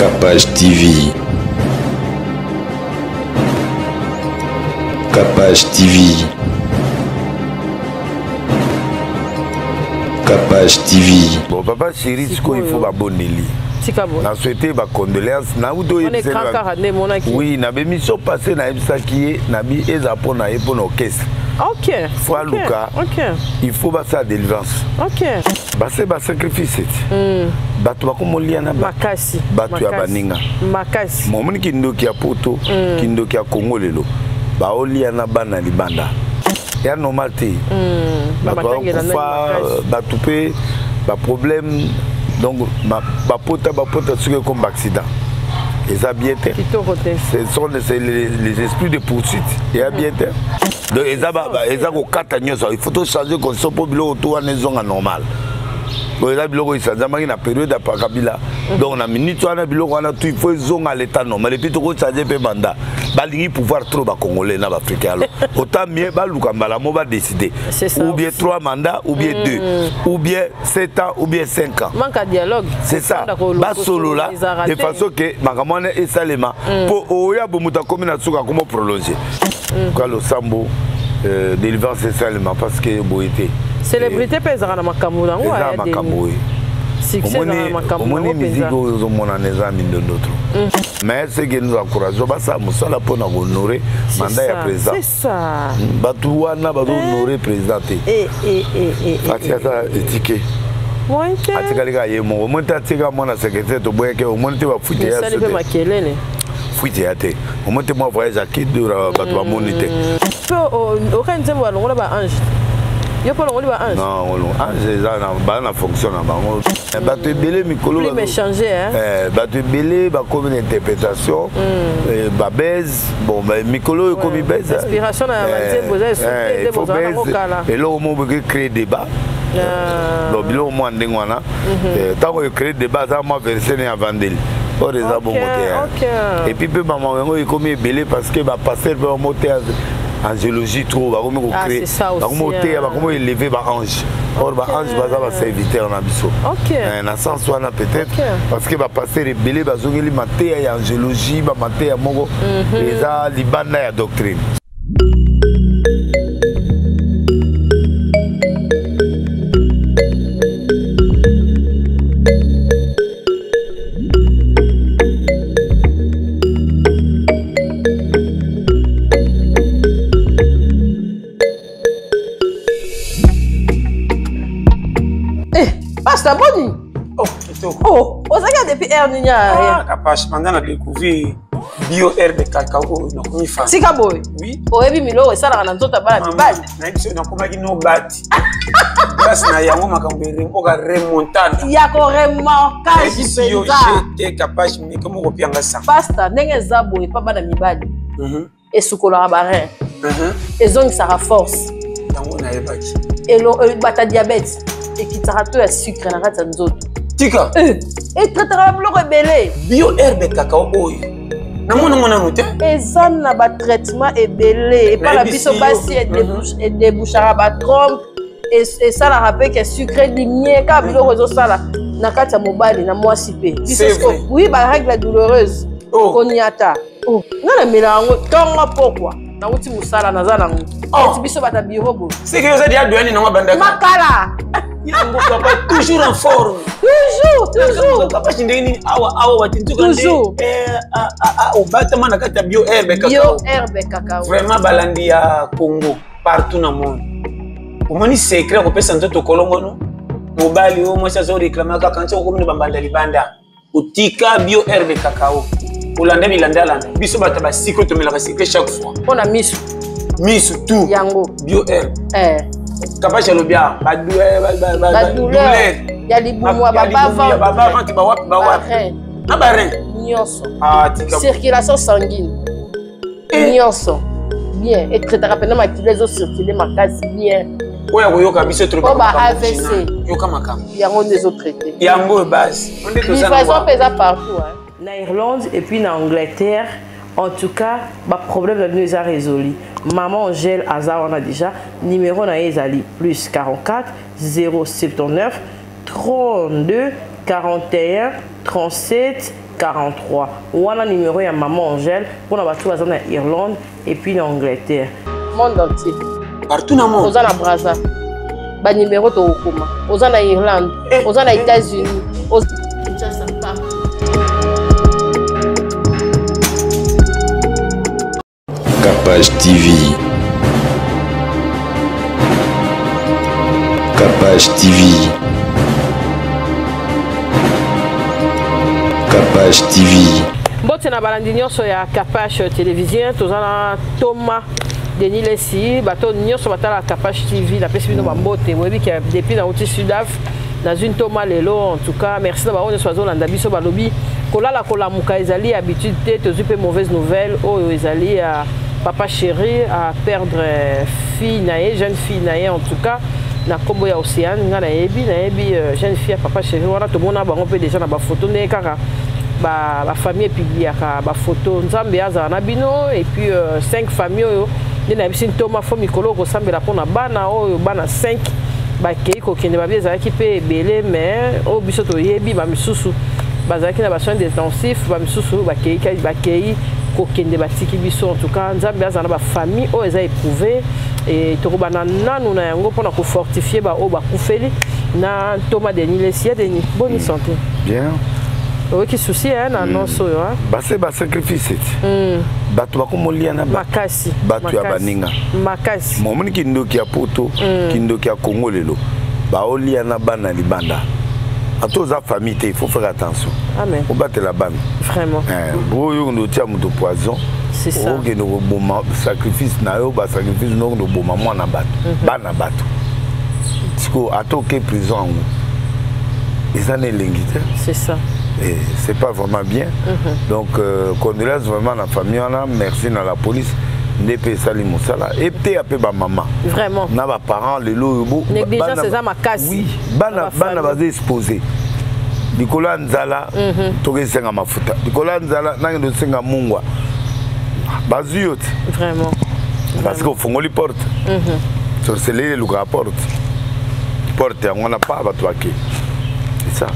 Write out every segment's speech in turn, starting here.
Capage TV. Capage TV. Capage TV. Bon, papa chéri, sikoyo il faut babondeli. Na souhaite ba condoléances na uto oui na bémission passée na yebisaki ye na bi eza mpo na ye mpo na orchestre. Ok. Faut aluka. Ok. Il faut basala délivrance. Ok. Base ba sacrifice ti. Bato bakomolia na makasi. Bato ya baninga. Makasi. Momoni kindoki ya poto, kindoki ya Congo lelo. Baolia na bana libanda. Ya normal te. Bato bakufa, bato pe ba problème donc bapota bapota soki ekomi accident. Eza bien te. Ce sont les esprits de poursuite. Eza bien te. Donc eza eza kokata nyonso. Il faut to changer condition mpo biloko to wana ezonga normal. Oyo eza biloko esanzamaki na période ya Kabila. Donc na minute wana biloko wana tout il faut ezonga à l'état normal. Et puis tokochange mpe mandat. Balingi pouvoir trop bacongolais na baafricain. Alors autant mieux baluka mbala mo badécider. Ou bien 3 mandats, ou bien 2, ou bien 7 ans, ou bien 5 ans. Manque à dialogue. C'est ça. Basolola de façon que makambo wana esalema mpo oya bomoto akomi na suka akomo prolonger. Ka losambo délivrance esalema parce que boye te. Célébrité mpe ezalaka na makambo nango. Eza makambo oyo. Omoni musique oyo ozomonana eza mindondo trop. Mais ce que nous encourageons basala mosala mpona kohonorer mandat ya président. Bato wana bazohonorer président te. Fati aza etike. Atikali kaka ye moko. Omoni te atika mwana secrétaire toboyaki, omoni te bafuite ya fuite ya te. Omoni te mwa voyage akidura bato bamoni te. Oka nzembo balongola ba ange. Yo mpo olongoli ba ange? Non, ange eza baa na fonction na bango. Bato ebele mikolo bato ebele bakomi na interprétation babase. Bon, mikolo oyo ekomi base. Inspiration na banzembo eza esuki. Eloko moko boki créer débat. Donc biloko mwa ndenge wana ntango ecrée débat aza mwa verset ne ya vandeli or eza bongo te. Et puis mpe bamama yango ekomi ebele parce que bapasteur mpe bamo te angélogie trop, bakomi kocrée, bakomi koteya, bakomi élever baange. Or baange baza baserviteur na biso na sens wana peut-être parce que bapasteur ebele bazongeli mateya ya angélogie, bamateya moko eza libanda ya doctrine. Pasta boni? Oh, kitoko. Oh, ozalaki depuis heure nini? Ah, Kapash, banda na découvrir bio herbe cacao oyo nakomi fan. Tika boye. Oui. Oyebi miloko esalaka na nzoto ya bana mibali. Nayebi soki nakomaki no bati. Grâce na yango makambo oka remontana. Ya ko remorquage mpenza. Te Kapash, meko moko pianga sa. Pasta, ndenge eza boye pa bana mibali. Esukolaka ba rein. Ezongisaka force. Yango nayebaki. Bata diabète ekitaka to ya sucre na kati ya nzoto. Tika. Etraitaka biloko ebele. Bio herbe cacao oyo namona ngo nanu te. Eza na batraitement ebele epai na biso basi, edébouchaka batrompe, esalaka mpe ke sucre dimie kaka biloko ezosala na kati ya mobali na mwasi mpe. Oui, barègle douloureuse koniata nga namela yango ntongo pokwa nauti mosala naza nango eti biso bata biro boye. Seke oza dia doyani nango bandaka. Makala. Yango papa toujours en forme. Toujours, toujours. Papa ndenge nini awa awa watintuka nde obatama na kati ya bio herbe cacao. Bio herbe cacao. Vraiment balandi ya Congo partout na monde. Omoni secret kopesa nzoto kolongono. Mobali oyo mwasi azo réclamer kaka nti okomi na bambanda libanda. Otika bio herbe cacao. Olanda bilanda landa. Biso bato basiko tomelaka sucré chaque fois. Mpona misu. Misu tout. Yango. Bio herbe. Kapash alobi awa badouleur ya libumu ya babavante bawapi bawapi na barin nyonso, circulation sanguine nyonso bien, etraitaka mpena makila ezocircule makasi bien. Oyo akoyoka biso. Oyo ba AVC. Yoka makambo. Yango nde ezotraite. Yango oyo base. Livraison mpe eza partout. Na Irlande et puis na Angleterre, en tout cas baproblème na bino eza résolu. Maman Angèle aza wana déjà, numéro na ye ezali plus 44 079 32. 41 37 43. Wana numéro ya maman Angèle mpona bato baza na Irlande et puis na Angleterre. Monde entier. Partout na monde. Oza na Brazza. Ba numéro tokokoma. Oza na Irlande, oza na États-Unis, oza Kinshasa partout. Capage TV. Capage TV. Capage TV. Mbote na balandi nyonso ya Capage Télévision, toza na Thomas Denis Lessi, bato nyonso batala Capage TV, napesi bino bambote, boyebi ke depuis nauti Sudaf, nazwi ntoma lelo. En tout cas, merci na bango nyonso bazolanda biso. Balobi kolala kolamuka ezali habitude te. Tozwi mpe mauvaise nouvelle oyo ezali ya papa chéri a perdre fille na ye, jeune fille na ye, en tout cas na nkombo ya Océane. Ngai nayebi jeune fille ya papa chéri wana, tomona bango mpe déjà na bafoto ndenge kaka bafamille epubliaka bafoto. Nzambe azala na bino. Et puis cinq famille oyo nde nayebisi ntoma fo mikolo okosambela mpona bana oyo, bana 5 bakei kokende. Babi ezalaki mpe ebele, mais oyo biso toyebi, bamisusu bazalaki na basoins intensifs, bamisusu bakei kokende, batiki biso. En tout cas, Nzambe azala na bafamille oyo eza éprouvé. E tokobanda nanu na yango mpona kofortifie baoyo bakufeli na ntoma Denis Lesi. Ya Denis, boni santé? Bien. Oyoki souci na annonce oyo? Base basacrifice ti bato bakomolia na makasi. Bato ya baninga. Makasi. Momoni kindoki ya Poto, kindoki ya Kongo lelo, baolia na bana libanda. Ata oza famille te, il faut faire attention. Amen. Obatela bana. Vraiment. Oyo okende otia moto poison. C'est ça. Okende koboma sacrifice na yo, basacrifice na okende koboma mwana bato, bana bato. Sikoyo ata oke prison, yango eza na elengi te. C'est ça. Et c'est pas vraiment bien. Donc condoléances vraiment na famille wana. Merci na la police nde mpe esali mosala eteya mpe bamama Vraiment. na baparent lelo oyo Négligence eza makasi. Oui, bana bana baza exposé likolo ya nzala. Tokesenga mafuta likolo ya nzala, nakende osenga mungwa, bazwi yo te. Vraiment. Parce que ofongoli porte, sorcellerie elukaka porte, porte yango wana pa bato bake, c'est ça.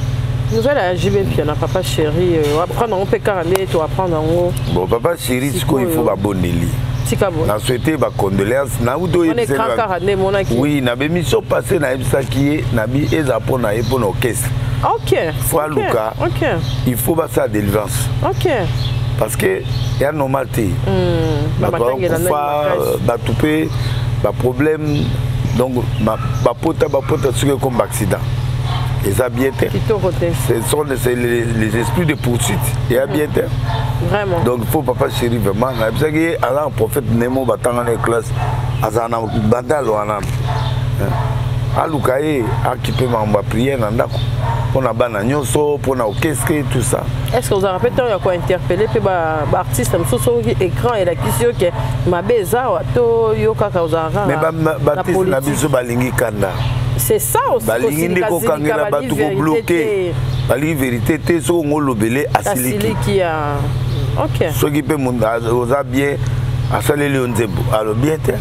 Nouvelle ya JB Mpiana, papa chéri, apprendre yango mpe kaka nde toapprendre yango. Bon, papa chéri sikoyo il faut babondeli. Tika boye. Na souhaité bacondoléance nauti. Wana écran kaka nde emonaki. Oui, na bémission passé nayebisaki ye, nabi eza mpo na ye, mpo na orchestre. Faut aluka. Il faut basala délivrance parce que ya normal te. Bato Bamatangela nani bakufa makasi. Bato mpe baproblème, donc bapota bapota soki ekomi baaccident, eza bien te. Kitoko te. Ce sont c'est les esprits de poursuite, eya bien te. Vraiment. Donc il faut papa chéri vraiment, nayebisaki ye aza na prophète Nemo, batanga na classe, azala na bandalo wana, aluka ye, akipe makambo ya prière na ndako mpo na bana nyonso, mpo na orchestre, tout ça. Est ce que ozalaka mpe ntango ya kointerpeller mpe baartiste mosusu soki écran elakisi yo ke mabe eza awa, to yo kaka ozalaka Mais kaka na baartiste na politique? biso balingi kanda. C'est ça aussi. Balingi nde kokangela bato, kobloquer, balingi vérité te. Soki ongo olobele, asiliki. Asiliki ya ok. Soki mpe oza bien, asaleli yo nzembo, alobi bien te.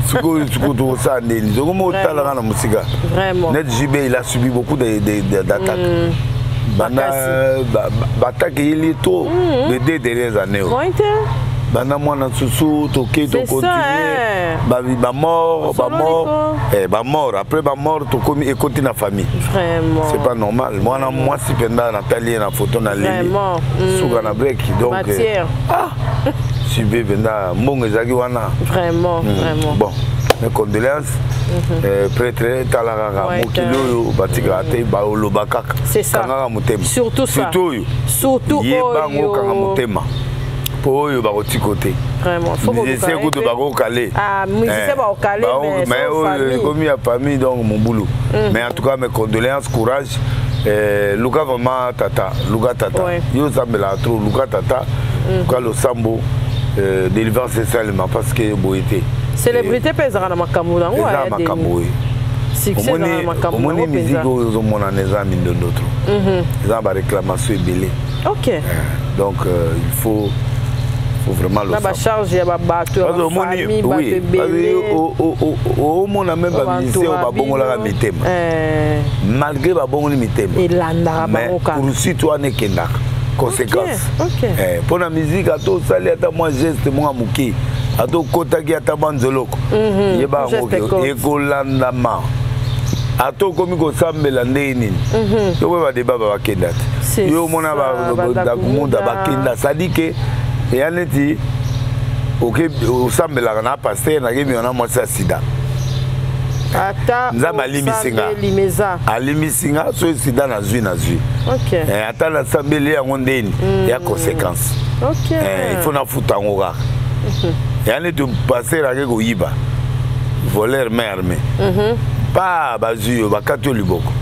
Sikoyo sikoyo tokosala ndeni soki mo otalaka na mosika? Vraiment. Net JB, il a subi beaucoup d'attaques. Banda baattaque eyeli trop les deux dernières années oyo. Moyen te. Banda mwana susu toke. C'est ça, Tocontinue bamort, bamort, bamort après bamort, tokomi ekoti na famille. Vraiment. C'est pas normal. Mwana mwasi mpenza natali ye na photo na leli. Vraiment. Suka na break donc. Matière. Ah, sube mpenza mbongo ezalaki wana. Vraiment, vraiment. Bon, mes condoléances. Prêtre, tala kaka mokili oyo batikaka te, baloba kaka. C'est ça. Kangaka motema. Surtout ça. Surtout oyo. Surtout ye bango. Oyo. Kanga motema mpo oyo bakotika te. Vraiment. Faut Musicien kutu bakokale. Ah, musicien bakokale, mais mais sans oyo famille. ekomi ya famille, donc mobulu. Mais en tout cas, mes condoléances, courage. Luka vraiment tata, luka tata. Yo ozambelaka trop, luka tata, luka losambo, délivrance esalema parce que boye te. Célébrité mpe ezalaka na makambo nango. Eza Ya makambo oyo. Succès ezalaka na makambo Omoni nango musique mpenza. oyo ozomonana eza mindondo trop, eza na baréclamation ebele. Donc il faut Faut vraiment na bacharge ya babato ya bafamille, bato ebele. Omona même bamusicien oyo babongolaka mitema, malgré babongoli mitema, elandaka bango kaka. Poursuite wana ekendaka, conséquence mpo na musique. Ata osali ata mwa geste moko moke, ata okotaki ata mwa nzoloko, yeba yango ekolandama. Ata okomi kosambela ndenge nini, yo mpe badeba bakenda te. Yo omona Dakumuda bakenda, c'est-à-dire que eya neti osambelaka na pasteur, nakebi wana mwasi ya sida. Ata Nzambe alimbisi nga, alimbisi nga, soki sida nazwi. Ata nasambeli yango ndeni ya conséquence, il faut nafuta yango kaka. Eya neti pasteur ake koyiba, voleur main armée, pa bazwi yo, bakati yo liboko,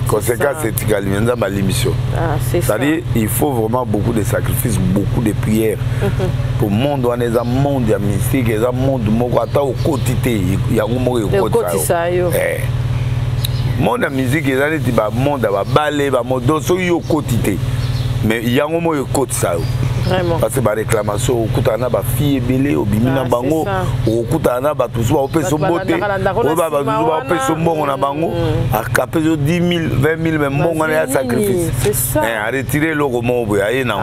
conséquence etikali, mais Nzambe alimbisi yo. C'est-à-dire, il faut vraiment beaucoup de sacrifices, beaucoup de prières pour monde wana. Eza monde ya mystique, eza monde moko ata okoti te, yango moko ekotisa yo. Monde ya musique eza neti bamonde ya babale, bamodo. Soki yo okoti te, mais yango moko ekotisa yo, parce que baréclamation, okutana na bafille ebele, obimi na bango, okutana na bato mosusu, baopesa mbote, oyo bato mosusu baopesa mbongo na bango, akapesi yo 10 000, 20 000, mais mbongo wana ya sacrifice, aretire eloko moko boye, aye nango.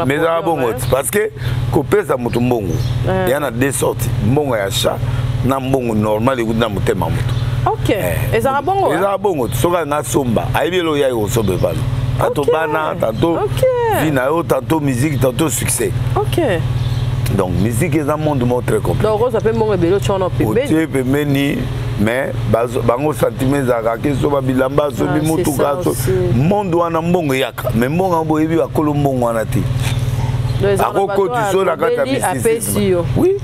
Mais ezala bongo te, parce que kopesa moto mbongo eya na deux sortes: mbongo ya chat na mbongo normal ekuti na motema moto. Ezala bongo. Ezala bongo. Soki anga somba, ayebi eloko yaki kosomba evalo, tantôt bana, tantôt vie na yo, tantôt musique, tantôt succès. Donc musique eza monde moko très complexe. Donc oza mpe mbongo ebele, otya wana pembeni. Otie pembeni, mais bango sentiment ezalaka ke so babilamba, asobi motuka, monde wana mbongo eyaka, mais mbongo yango boyebi bakolo mbongo wana te. Akokoti so na kati ya mysticisme, oui,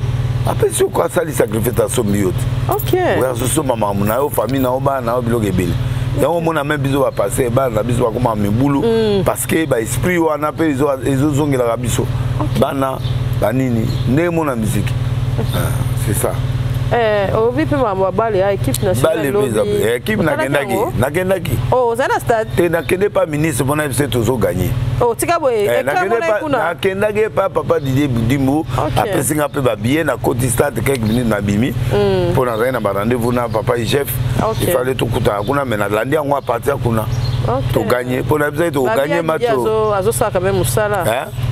apesi yo ko asali sacrifice, asombi yo te, oyo azosomba makambo na yo, famille na yo, bana na yo, biloko ebele. Yango omona même biso bapaster, bana na biso bakoma mibulu, parce que baesprit wana mpe ezozongelaka biso bana banini ndenge mona musique, c'est ça. Olobi mpe makambo ya bale ya équipe nationale. Équipe, nakendaki, nakendaki. Ozali na stade? Te, nakende pa ministre mpona biso tozoganye. Tika boye. Nakendaki epa papa Didier Budimbu, apesi nga mpe babillet, nakoti stade quelques minutes, nabimi mpo nazali na barendez-vous na papa chef, il fallait tokutana kuna, mais nalandi yango à partir kuna. Toganye mpo na biso, tokoganye match. Azosala quand même mosala,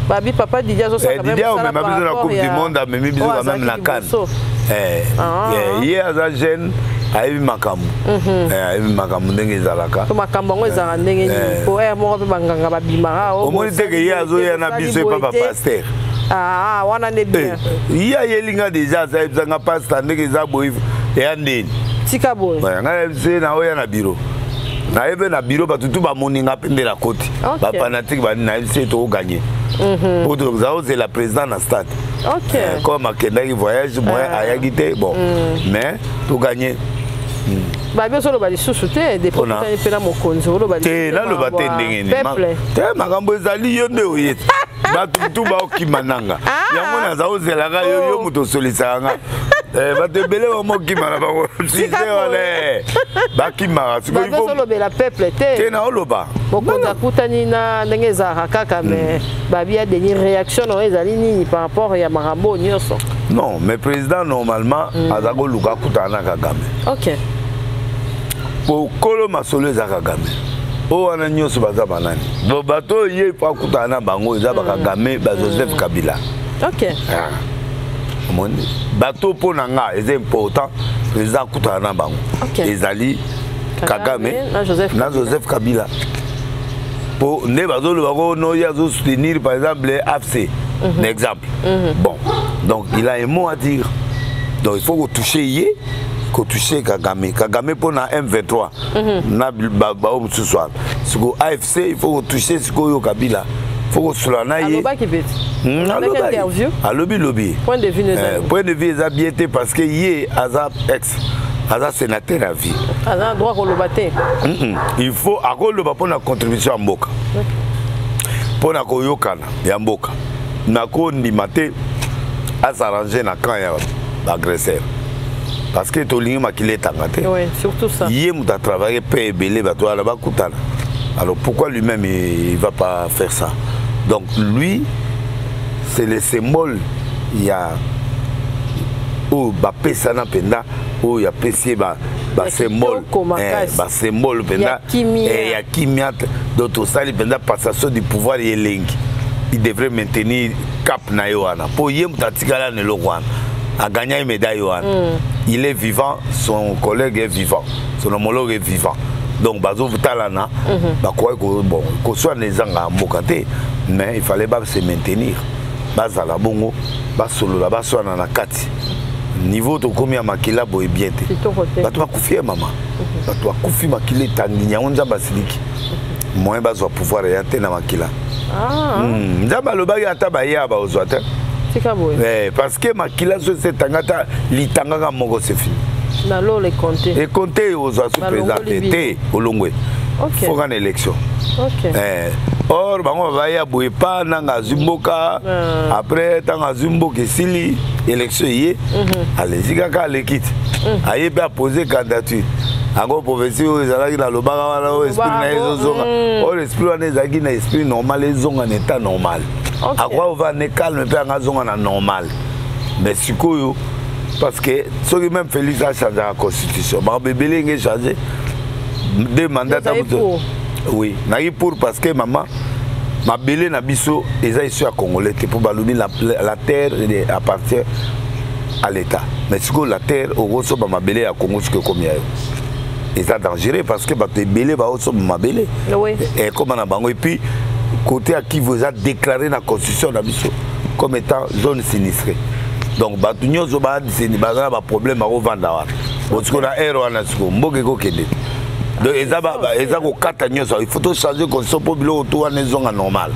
babi papa Didier azosala. Didier omema biso na Coupe du monde, amemi biso quand même na CAN. Ye aza jeune, ayebi makambo, ayebi makambo ndenge ezalaka. Makambo yango ezalaka ndenge nini? Po ere moko mpe banganga babimaka. Omoni teke ye azoya na biso epa bapaster. Wana nde bien. Ye ayelinga déjà, azayebisanga: "Pasteur, ndenge eza boye, eya ndeni." Tika boye. Ngai nayebisi ye na oya na bureau, naye mpe na bureau, bato tu bamoninga mpe nde na koti, bafanatike bani. Nayebisi ye tokoganye po toza ozela président na stade. Comme akendaki voyage, moyen ayaki te, bon, mais toganye. Babi ozoloba lisusu te depuis mpe na mokonzi oloba. Te, naloba te ndenge nini te, makambo ezali, yo nde oye, bato tu baokima nanga yango, naza ozelaka yo, yo moto osolisaka nga. Bato ebele bamokima na bango sise wana, bakimaka. Sikoyolobela peuple te. Te, na oloba. Mokonzi akutani na ndenge ezalaka kaka, mais babi ya Denis, réaction na oyo ezali nini par rapport ya makambo nyonso? Non, mais président normalement aza koluka akutana na Kagame. Po kolo masolo eza Kagame. Oyo wana nyonso baza banani? Bon, bato oyo ye po akutana na bango eza bakagame, bajoseph Kabila. Omoni bato, mpo na nga eza important président akutana na bango. Ezali Kagame na Joseph Kabila, mpo nde bazoloba ko no ye azosoutenir par exemple AFC, na exemple. Bon, donc il a un mot à dire, donc il faut kotouche ye, kotouche Kagame. Kagame mpo na M23 na bao mosusu wana. Sikoyo AFC, il faut kotouche sikoyo Kabila, faut kosolola na ye. Alobi lobi. Point de vue. Point de vue eza bien te, parce que ye aza ex, aza sénateur à vie. Aza droit koloba te. Il faut akoloba mpona contribution ya mboka, mpona koyokana ya mboka. Nakondima te asarrange na camp ya baagresseur, parce que tolingi makili etanga te. Oui, surtout ça. Ye moto atravaille mpe ebele, bato wana bakutana, alors pourquoi lui-même il va pas faire ça? Donc lui, c'est le symbole ya oyo bapesana mpenza, oyo apesi ye basymbole, basymbole mpenza ya kimia. Donc tosali mpenza passation du pouvoir ye elengi. Il devrait maintenir cap na ye wana, mpo ye moto atikala na eloko wana, agagna ye médaille wana. Il est vivant, son collègue est vivant, son homologue est vivant, donc bazotalana. Bakoki, bon, koswana ezanga mboka te, mais il fallait ba se maintenir, bazala bongo, basolola, baswana na kati. Niveau tokomi ya makila boye, bien te. Bato bakufi ye mama, bato bakufi, makila etangi. Yango Nzambe asiliki, moyen bazwa pouvoir eya te na makila. Nzambe alobaki ata baya baozwa te, parce que makila so esi etanga, ata litangaka moko, c'est fini. Ekonte, ozwa so président te te, olongwe, foka na élection. Or bango baya boye pa nanga azwi mboka. Après, ntango azwi mboka, esili, élection eye, alezi kaka, aleki te, aye mpe apose candidature yango. Prophétie oyo ezalaki na lobaka wana, oyo esprit na ye ezozonga, oyo esprit wana ezalaki na esprit normal, ezonga na état normal, akoka kovanda calme mpe anga azonga na normal. Mais sikoyo, parce que soki même Félix achangeaka constitution, makambo ebele enge change. Deux mandats, oui, naki pour, parce que mama, mabele na biso eza eso ya Congolais te, mpo balobi la terre appartient à l'État. Mais sikoyo la terre, okosoba mabele ya Congo, soki ekomi ya yo, eza dangereux, parce que bato ebele baosoba mabele ekoma na bango. Et puis côté ya Kivu eza déclaré na constitution na biso comme étant zone sinistrée, donc bato nyonso baza na baproblème bakovanda wana. Bon, sikoyo na ere wana, sikoyo mboka ekokende te. Donc eza kokata nyonso. Il faut tochanger constitution mpo biloko to wana ezonga normal.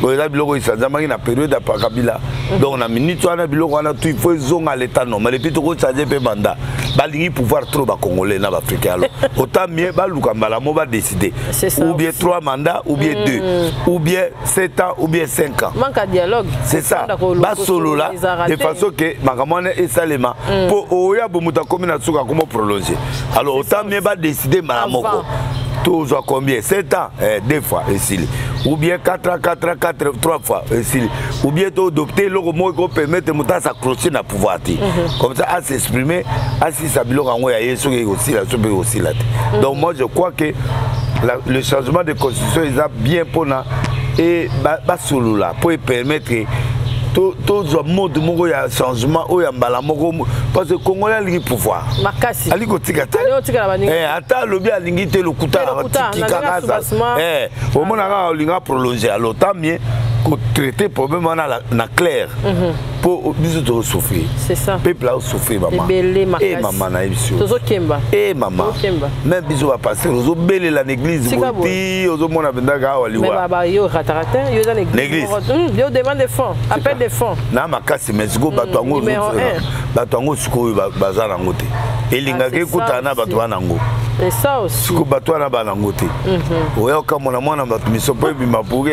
Oyo eza biloko esanzamaki na période ya Kabila. Donc na minute wana, biloko wana tout, il faut ezonga l'état normal. Et puis tokochange mpe mandat. Balingi pouvoir trop, Bacongolais na Baafricain. Alors autant mieux baluka mbala mo badécider, ou bien trois mandats, ou bien deux, ou bien 7 ans, ou bien 5 ans. Manque à dialogue. C'est ça, basolola de façon que makambo wana esalema, mpo oya bo moto akomi na suka, akomi prolonger. Alors autant mieux badécider mbala moko: tozwa combien? 7 ans, deux fois, esili, ou bien 4 ans, 4 ans, 4, 3 fois, esili, ou bien toadopte eloko moko ekopermettre moto as'accroche na pouvoir te, comme ça as'exprime, asisa biloko yango ya ye, soki ekosila, so mpe ekosila te. Donc moi, je crois que le changement de constitution eza bien mpona e basolola mpo epermettre tozwa mode moko ya changement oyo ya mbala moko, parce que Congolais alingi pouvoir. Makasi. Alingi kotika te. Ata alobi alingi te, lokuta, atiki kaka. Omona kaka olinga prolonger. Alors tant mieux kotraiter problème wana na clair, mpo biso tozosouffrir. Peuple azosouffrir, mama. E mama, nayebi biso. Tozokemba. E mama, même biso bapasteur ozobelela na église boti, ozomona mpendaka awa liwa. L'église, yo demande des fonds, appel des fonds. Na makasi, mais sikoyo bato yango, bato yango sikoyo baza nango te. Elingaki ekutana na bato wana yango, sikoyo bato wana bana yango te. Oya okamona mwana bato miso mpo ebima pour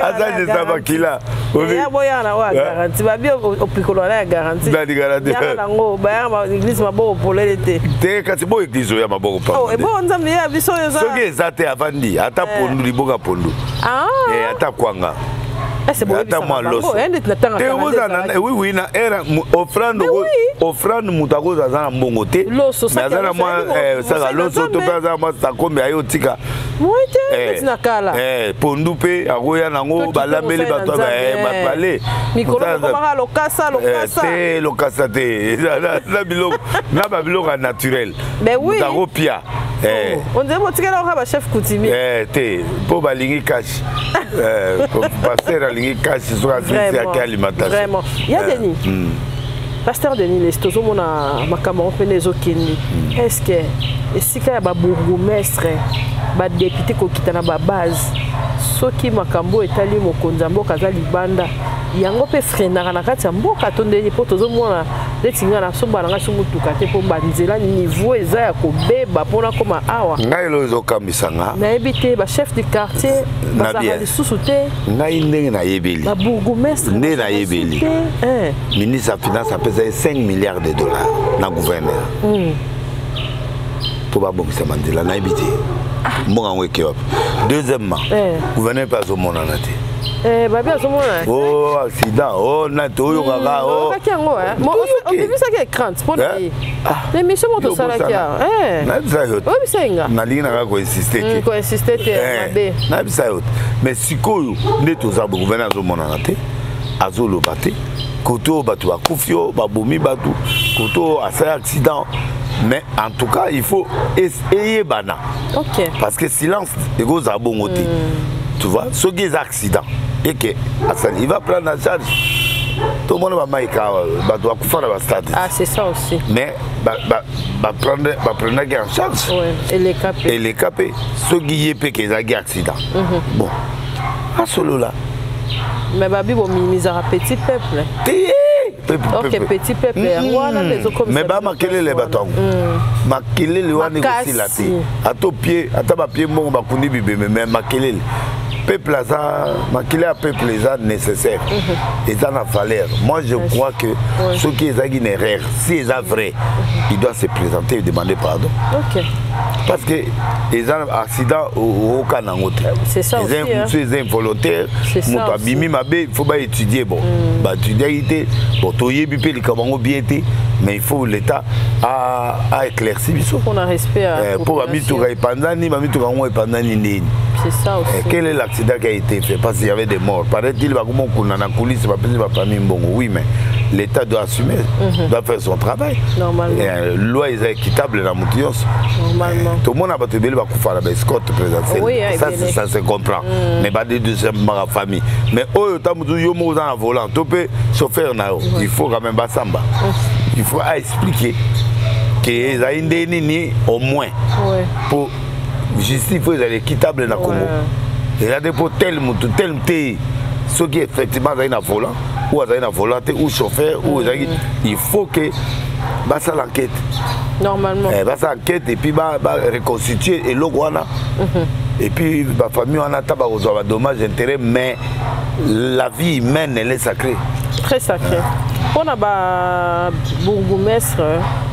azangisa makila. Boyaka oyo ya garantie, babi opikolo wana ya garantie yango, bayaka église maboko polele te. Te, kasi bo église oyo ya maboko pamba, Nzambe ya biso oyo. Soki eza te, avandi ata pondu, liboka pondu, ata kwanga, ata mwa loso te, ozala. Oui, na era offrande, offrande, moto akozala aza na mbongo te, mais aza na mwa saka loso to mpe aza na mwa sakombe aye otika. Pondu mpe akoya nango, balambeli bato bale. Te, lokasa te, na biloko na babiloko ya naturel akopia. On botikela oka bachef coutumier. Te, mpo balingi cash, pasteur alingi cash, soki asilisi ake alimentation. Vraiment, ya Denis, pasteur Denis Lessie, tozomona makambo yango mpene ezokende. Est ce que esika ya babourgmestre, badéputé, kokita na babase, soki makambo etali mokonzi ya mboka aza libanda, yango mpe freinaka na kati ya mboka to ndeni? Mpo tozomona neti ngai nasomba na ngai so motuka te, mpo banzela niveau eza ya kobeba mpona koma awa. Ngai eloko ezokambisa nga. Nayebi te, bachef du quartier bazalaka lisusu te. Ngai ndenge nayebeli, babourgmestre. Nde nayebeli, ministre ya finance apesa ye 5 milliards de dollars na gouverneur mpo babongisa banzela. Nayebi te. Mbongo yango eke wapi? Deuxièmement, gouverneur mpe azomonana te. Babi azomonana. O accident o na toyokaka. Oyokaki yango, obimisaki écran mpo na ye émission moko tosalaki awa. Nayebisa yo. Oyebisa nga. Nalingi naka koinsiste te. Koinsiste te, mabe. Nayebisa yo te, mais sikoyo nde toza boye, gouverneur azomonana te, azoloba te. Kote oyo bato bakufi, oyo babomi bato, kote oyo asali accident, mais en tout cas il faut eyebana, parce que silence ekozala bongo te. Tu vois, soki eza accident eke asali, il va prendre en charge. Tomona bamaika, bato bakufa na bastade. Ah, c'est ça aussi. Mais baprenaki en charge. Eleka mpe. Eleka mpe. Soki ye mpe ke ezalaki accident, bon, asolola. Mais babi bominimizaka petit peuple. Te. Ok, petit peuple yango wana nde ezokomisa. Mais bamakelele, bato yango makelele wana ekosila te. Ata opie, ata bapie mbongo, bakundi bibembe, mais makelele, peuple aza makili ya peuple eza nécessaire, eza na valeur. Moi je crois que soki ezalaki une erreur, si eza vrai, il doit se présenter et demander pardon, parce que eza accident, oyoka nango te. Mosusu eza involontaire, moto abimi mabe, il faut baétudier. Bon, baétudiaki te. Bon, toyebi mpe likambo yango bien te, mais il faut l'État a éclairci biso. Mpo bamituka epanzani, bamituka yango epanzani ndeni? C'est ça aussi. Quel est l'accident qui a été fait? Parce qu'il y avait des morts, paraît-il. Bakoma okunda na coulisse, bapesi bafamille mbongo. Oui, mais l'État doit assumer, doit faire son travail. Normalement. Loi eza équitable na motu nyonso. Normalement. Tomona bato ebele bakufa na baescorte présidentielle. Oui, ça, ça se comprend, mais badedeuxièmement famille. Mais oyo ta motu yo moko oza na volant to mpe chauffeur na yo, il faut quand même basamba, il faut aexpliquer ke ezali nde nini au moins. Po justice faut ezala équitable na Congo. Eza te mpo tel motu tel te. Soki effectivement azali na volant ou azali na volant te ou chauffeur ou ezalaki, il faut que basala enquête. Normalement. Basala enquête et puis bareconstituer eloko wana, et puis bafamille wana ata bakozwa badommage intérêt, mais la vie humaine, elle est sacrée. Très sacrée. Mpona babourgmestre?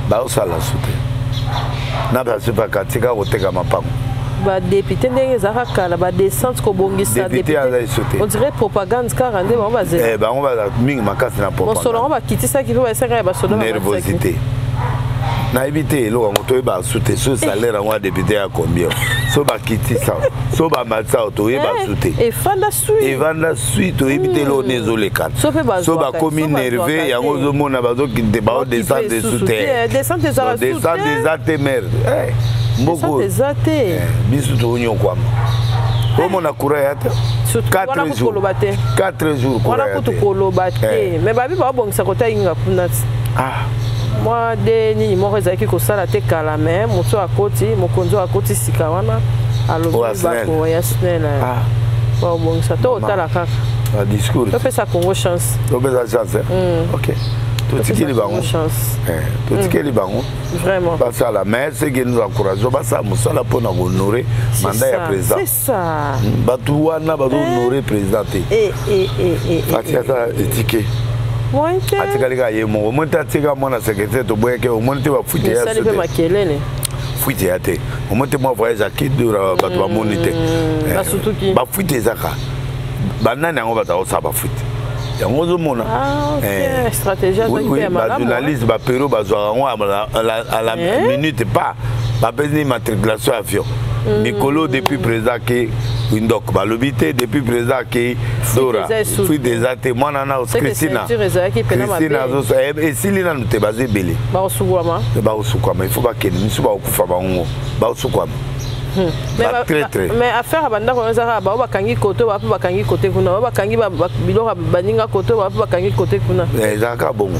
Baosala su te na basepaka, tika koteka mapango. Badéputé, ndenge ezalaka kala, badescente kobongisa. Député aza esu te. On dirait propagande kaka nde bango bazela. Bango baza mingi makasi na mosolo yango bakitisaki mpe baesaka ya basoda. Nervosité, nayebi te eloko yango, toyeba su te. So salaire yango ya député ya combien? So bakitisa, so bamatisa, toyeba su te. Efanda sui. Evanda sui, toyebi te eloko nde ezolekana. So bakomi nerveux, yango ozomona bazokende, baodescendre su te. Descente ezala. Descente eza te, mare mboko. Eza te. Biso toonyokwama, omona courant ya te. 4 jours, 4 jours. Wana kutu koloba te, mais babi babongisa kota yinga kuna ti mwa de nini moko ezalaki kosala te kala. Mais moto akoti, mokonzi oyo akoti sika wana alobi bako ya SNEL babongisa to otala kaka. Discours. Topesa Congo chance. Topesa chance, ok, totikeli bango. Chance. Totikeli bango. Vraiment. Basala, mais ce que nous encourageons, basala mosala mpona kohonorer mandat ya président. C'est ça. Bato wana bazohonorer président te. Fati aza etike, atikali kaka ye moko. Omoni te, atika mwana secrétaire, toboyaki. Omoni te bafuite ya mpe makelele. Fuite ya te. Omoni te mwa voyage akidura, bato bamoni te. Bafuite ezaka banani yango? Bato akosala bafuite yango, ozomona bajournaliste bapero bazwaka yango à la minute pas. Bapesi immatriculation avion mikolo depuis président ake Windhoek, balobi te depuis président ake Dora, fuite eza te. Mwana na Christina, Christina esili nanu te, baza ebele. Bakosukwama, il faut bakende misu, bakokufa bango, bakosukwama. Mais affaire ya bandako wana ezaka bao bakangi kote, bao mpe bakangi kote kuna, bao bakangi biloko baninga kote, bao mpe bakangi kote kuna. Ezalaka bongo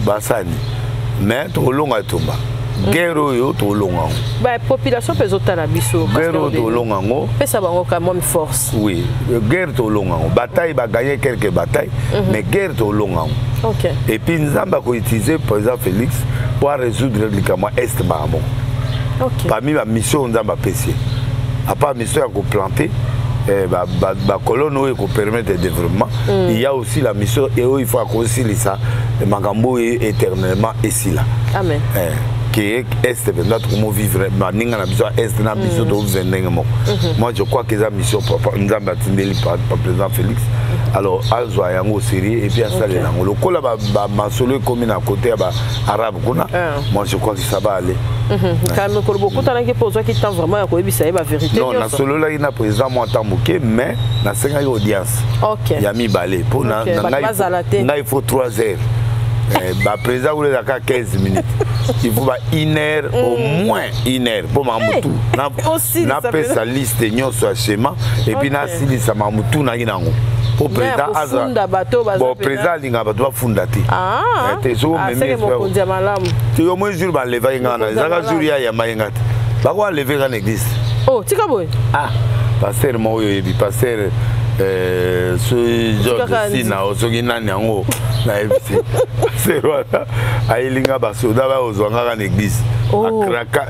basani, mais tokolonga etumba, guerre oyo tokolonga yango. Population mpe ezotala biso. Guerre oyo tokolonga yango. Pesa bango quand même force. Oui, guerre tokolonga yango. Bataille, bagagner quelques batailles, mais guerre tokolonga yango. Et puis Nzambe akoutiliser président Félix po arésoudre likambo ya Est makambo. Parmi bamission oyo Nzambe apesi ye, à part mission ya koplanter bacolonne oyo ekopermettre développement, il y a aussi la mission oyo il faut akosilisa makambo oyo éternellement esila. Amen. Ke Est mpenza tokomo vivre, baninga na biso ya Est na biso tovivre ndenge moko. Moi, je crois que eza mission papa Nzambe atindeli pa président Félix. Alors azwa yango sérieux et puis asalela yango lokola bamasolo ekomi na côté ya baarabe kuna. Moi, je crois que ça va aller. Kala mikolo bokutanaki mpo ozwaki temps vraiment ya koyebisa ye bavérité? Non, nasololaki na président mwa temps moke, mais nasengaki audience ya mibale mpo ngai il faut 3 heures. Baprésident kuna ezalaka 15 minutes, il faut ba une heure, au moins une heure, mpo makambo tu napesa liste nyonso ya schéma et puis nasilisa makambo tu naki nango, po président aza bon. Président alingaka bato bafunda te. Te, soki omemi te, au moins jour balevaki nga wana, ezalaka jour ya ayambaki nga te, bako aleve nga na église. Oh, tika boye. Ah, pasteur moko oyo oyebi, pasteur soki George Sina, soki nani yango nayebi te, pasteur wana ayelinga basoda bakozwa ngaka na église. Bakraka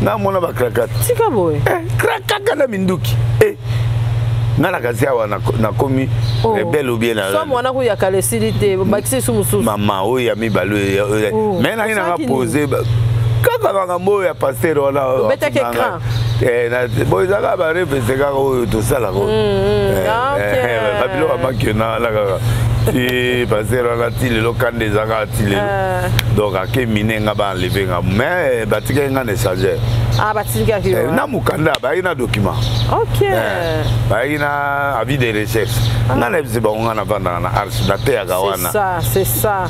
nga mona bakraka. Tika boye. Krakaka na minduki. Nga na kasi awa nakomi rebelle ou bien? Somo wana kuyaka esili te, bakisi esu mosusu. Mama oyo ya mibale, mais nangi nanga pose kaka makambo oyo ya pasteur wana. Obetaki écran. Bo ezaka barepese kaka oyo tosalaka, babiloko amakena wana kaka ti pasteur wana ti lelo kanda eza kaka ti lelo. Donc ake mine nga, baenleve nga, mais batikaki nga na échangeur. Na mokanda bayaki na document, bayaki na avis de recherche. Nga nayebisi bango, nga navandaka na Arche, nateyaka wana.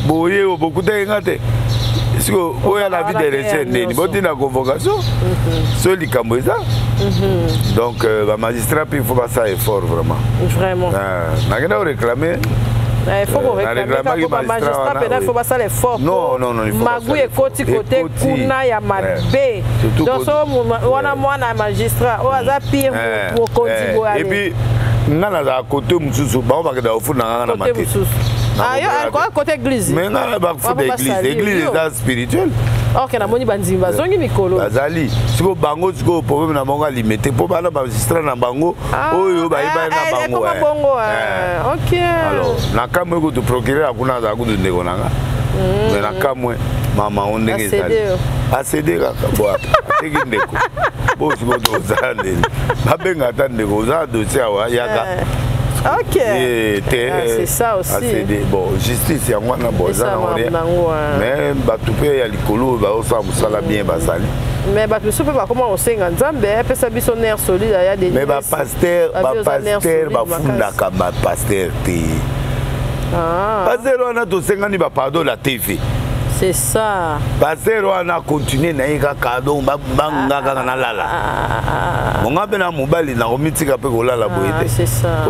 Boye bokutaki nga te. Siko oyo na avis de recherche ndeni botinda convocation so likambo eza. Donc bamagistrat mpe il faut basala effort vraiment. Vraiment. Nakenda koréclame. Il faut koréclame bamagistrat mpena, il faut basala effort. Non, non, non. Magu ekoti kote kuna ya mabe. Donc so wana mwana ya magistrat oyo aza pire mokonzi boye. Et puis nga nazala kote mosusu, bango bakenda kofunda nganga na matete côté église. Mais nga bakofunda église, église eza spirituel. Ok, namoni bandimi bazongi mikolo. Bazali sikoyo, bango sikoyo problème na bango alimete mpo bana magistrat na bango oyo bayebani na bango. Bongo, ok. Alors na kamwe kutu procureur akuna azala kutu ndeko na nga, mais na kamwe mama o ndenge ezali acd kaka bo ateki ndeko bo sikoyo tozala ndeni babenga ata ndeko oza dossier awa yaka. Ok. Te. Ah, c'est ça aussi. ACD, bon, justice yango wana, bon, eza nango rien, mais bato mpe ya likolo oyo bazosala mosala bien bazali. Mais bato mosusu mpe bakoma kosenga Nzambe apesa biso nerf solide ya Denis. Mais bapasteur, bapasteur bafundaka bapasteur te. Pasteur wana tosengani bapardon la TV. C'est ça. Pasteur wana continue na ye kaka, donc banga kaka nalala bonga mpe na mobali nakomitika mpe kolala boye te,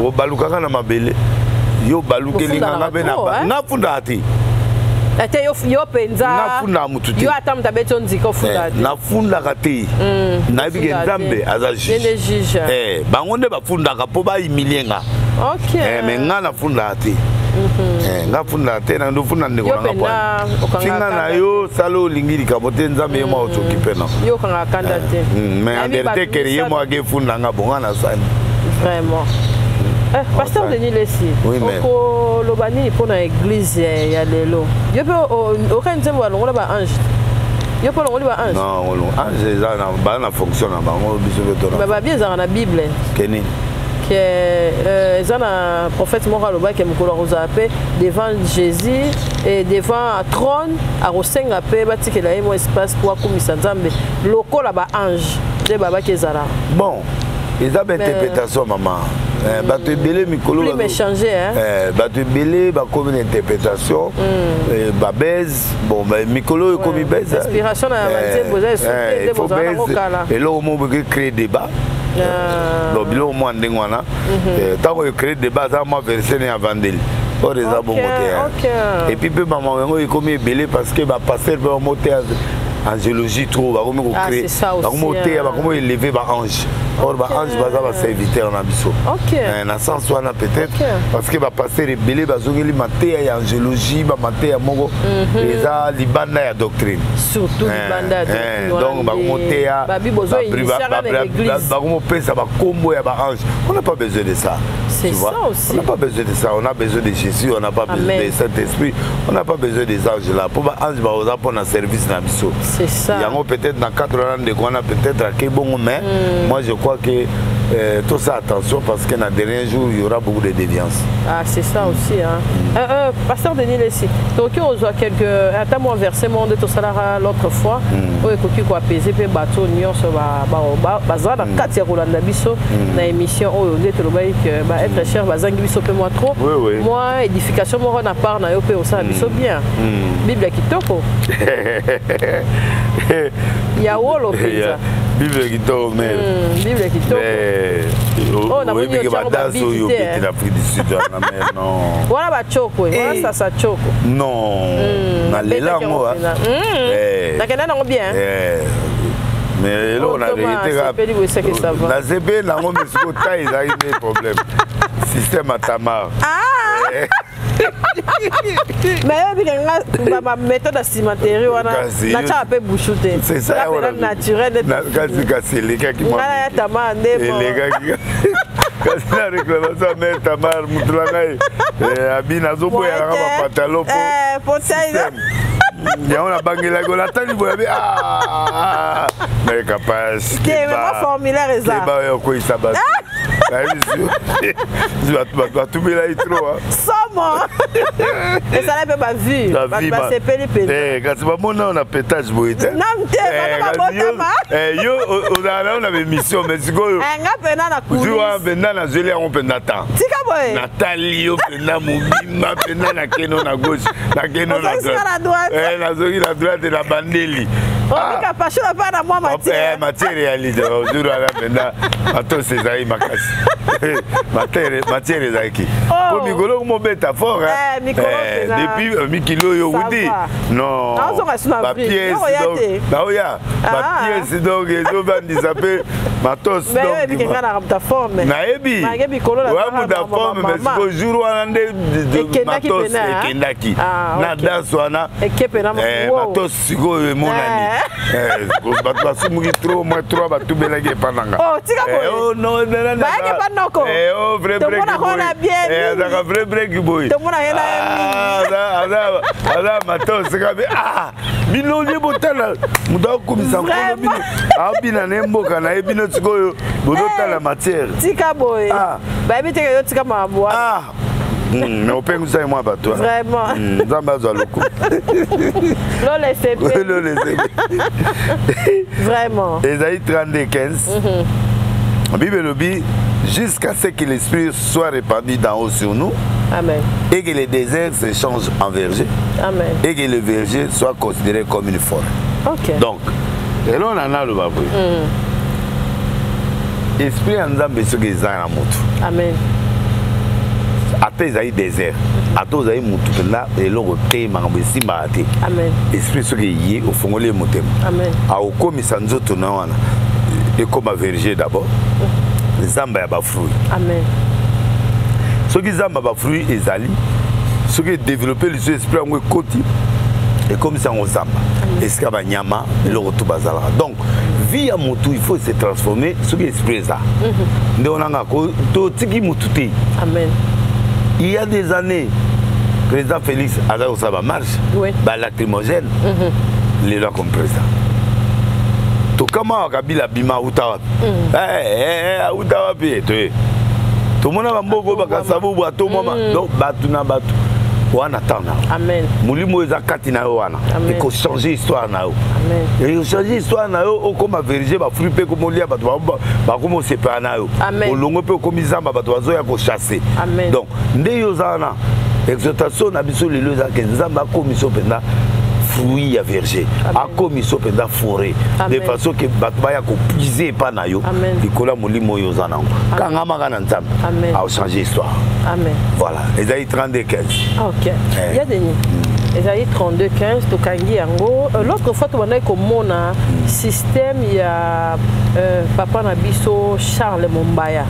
obalukaka na mabele, yo balukeli nganga mpe nafundaka te. Te, yo mpenza. Nafundaka motu te. Yo ata moto abeti yo nzika, ofundaka te. Nafundaka te, nayebi ke Nzambe aza juge. Bango nde bafundaka mpo bahumilie nga, mais nga nafundaka te. Nga fundaka te, na ndofunda ndeko nanga pwani finga na yo sala olingi likambo te, Nzambe ye moko ozokipe na. Yo okangaka kanda te. Mais undertaker ye moko akefunda nga bonga na sani. Vraiment. Pasteur Denis Lesi, okoloba nini mpona église ya lelo? Yo mpe okai nzembo balongola baange, yo mpe olongoli baange? Non, ange eza baa na fonction na bango, biso mpe tona. Babi ezalaka na Bible. Kenini? Ke eza na prophète moko alobaki mokolo akozala mpe devant Jésus et devant trône, akosenga mpe batikela ye mwa espace mpo akumisa Nzambe lokola baange nde babaki ezalaka. Bon, eza bainterprétation, mama. Bato ebele mikolo bato ebele bakomi na interprétation babase. Bon, mikolo oyo ekomi base. Inspiration na banzembo eza esuki nde bozala nango kala. Eloko moko boki créer débat. Donc biloko mwa ndenge wana, ntango ecrée débat, aza mwa verset ne avandeli or eza bongo te. Et puis mpe bamama yango ekomi ebele parce que bapasteur mpe bamoteya angélogie trop, bakomi kocrée, bakomi koteya, bakomi élever baange, or baange baza baserviteur na biso na sens wana. Peut-être parce que bapasteur ebele bazongeli mateya ya angélogie, bamateya moko eza libanda ya doctrine. Surtout libanda ya. Donc bakomoteya, bakomopesa bakombo ya baange, on n'a pas besoin de ça. C'est Tu vois? Ça aussi. On n'a pas besoin de ça, on a besoin de Jésus, on n'a pas besoin Amen. de Saint-Esprit, on n'a pas besoin des anges là. Po ba ange baoza mpona service na biso. C'est ça. Yango peut-être na cadre wana, ndeko wana peut-être ake bongo, mais moi je crois que tout ça, attention, parce que na dernier jour il y aura beaucoup de déviance. Ah, c'est ça aussi, hein. Pasteur Denis Lessi, tokoki ozwa quelque ata mwa verset moko nde tosalaka l'autre fois, oyo ekoki koapese mpe bato nyonso baza na kati ya kolanda biso na émission oyo, nde tolobaki ke baêtre cher bazangi biso mpe mwa trop. Oui. Mwa édification moko na part na yo mpe osala biso bien. Bible ya kitoko ya wolo mpenza. Bible kitoko, mais Bible ya kitoko. Oh, namoni oyebi ke otiango badanse oyo babiki te, obeti na Afrique du Sud wana, mais non. Wana bacoko, wana Eh. sasa coko. Non, nalela yango. Nakenda nango bien. Mais eloko na Oh, Thomas, regretter kaka- asepeli boye, seke ça va. Nasepeli nango, mais sikoyo ta ezalaki nde problème, système ya Tamar. Mais oyebi ke nga baméthode ya cimenterie wana, Kasi natiaka mpe bushu te. C'est ça. Nga Wana mpena naturel nde. Kasi elekaki mwa Nga na ya mike. Tamar nde bon. Elekaki kasi na réclamation ya mare Tamar, mutu na ngai abi nazoboyelanga Moyen te. bapantalon po Eh, po taille. Yango nabangelaki olatali boye abi mais kapasi. Te, mais mwa formulaire eza. Keba oyo okweyisa bato, nayebisi bato batubelaki trop. Somo ezala mpe bavue, bato basepeli mpenza. Kasi bamona oyo na pétage boye te. Nam te, bana Kasi babotama. Yo ozala nayo na bémission, mais sikoyo Eh, nga mpena na jour wana coulisse. mpenza nazweli yango mpenza temps. Tika boye. Natali yo mpenza mobimba mpenza, nakeno na gauche, nakeno na Ozongisi na droite. Nazongi na droite na bandeli. Obika passion mpe na mwa matière. Matière réalité, jour wana mpenza matos ezalaki makasi. Matière ezalaki Oh. po mikolo komobeta fort, hein. Eh, mikolo mpenza. Depuis mikili oyo Ça wuti va. non. Naozonga sino avril. Bapièce Naoya donc te. naoya. Ah. Bapièce donc ezobandisa mpe matos. Mais oyebi ke nga na muta forme. Nayebi. Malgré mikolo Oya nazalaka muta na forme, mais mama. sikoyo jour wana nde Ekendaki matos pena, hein? ekendaki Ah, na ok. danse wana. Eke pena. Wow. Matos sikoyo emonani. Bato basumuki trop, moins trois batubelaki epa nanga. Oh, tika boye. Oh, non, Bayaki epa noko. Oh, vrai break Tomonaka boye. wana bien mingi. Azalaka vrai break boye. Tomonaka ye na ye Ah, aza matos kabe. Ah, bino nde botala moto akomisa nkolo bino, abina na ye mboka na ye, bino sikoyo bozotala matière. Tika boye. Ah. Bayebi te ke yo tika makambo wana. Ah, mais opengwisaki mwa bato, hein. Vraiment. Nzambe azwa lokumu. Lola esepe. Lola esepe. Vraiment. Ésaïe 32, 15. Bible elobi: jusqu'à ce que l'Esprit soit répandu d'en haut sur nous Amen. et que le désert se change en verger Amen. et que le verger soit considéré comme une forêt. Donc, eloko na naloba boye, esprit ya Nzambe soki eza na motu, Amen. ata ezali désert, ata ozali motu mpenza eloko te, makambo esimbaka te, Amen. esprit soki eye, ofongoli ye motema, Amen. akokomisa nzoto na wana ekoma verger d'abord, zamba ya bafruit. Amen. Soki zamba bafruit ezali, soki edéveloppe lisusu, esprit yango ekoti, ekomisa yango zamba esika banyama biloko tu bazalaka. Donc vie ya motu, il faut se transformer soki esprit eza nde onanga totiki motu te. Amen. Il y a des années, président Félix aza kosala bamarche, balacrymogène. Lelo akomi président, tokama awa Kabila abima, auta wapi? Auta wapi? Toye tomona bamboka oyo bakasabubu atomwama. Donc bato na bato wana, temps na yo. Amen. Molimo oyo eza kati na yo wana Amen. ekochange histoire na yo. Amen. Ekochange histoire na yo, okóma verger, bafruit mpe ekomolia, bato bakóma osepela na yo. Amen. Olongo mpe okomi zamba, bato bazoya kochasse. Amen. Donc nde yo oza wana, exhortation na biso lelo ezalaka Nzambe akomi so mpenza fruit ya verger, akomi so mpenza forêt, de Amen. façon ke bato baya kopuiser epa na yo Amen. likolo ya molimo oyo oza nango. Kangamaka na Nzambe, Amen. aochange histoire. Amen. Voilà, ezali 32 15. Ok. Eh. Ya Denis. Ezali 32 15, tokangi yango. L'autre fois tobandaki komona système ya papa na biso Charles Mombaya,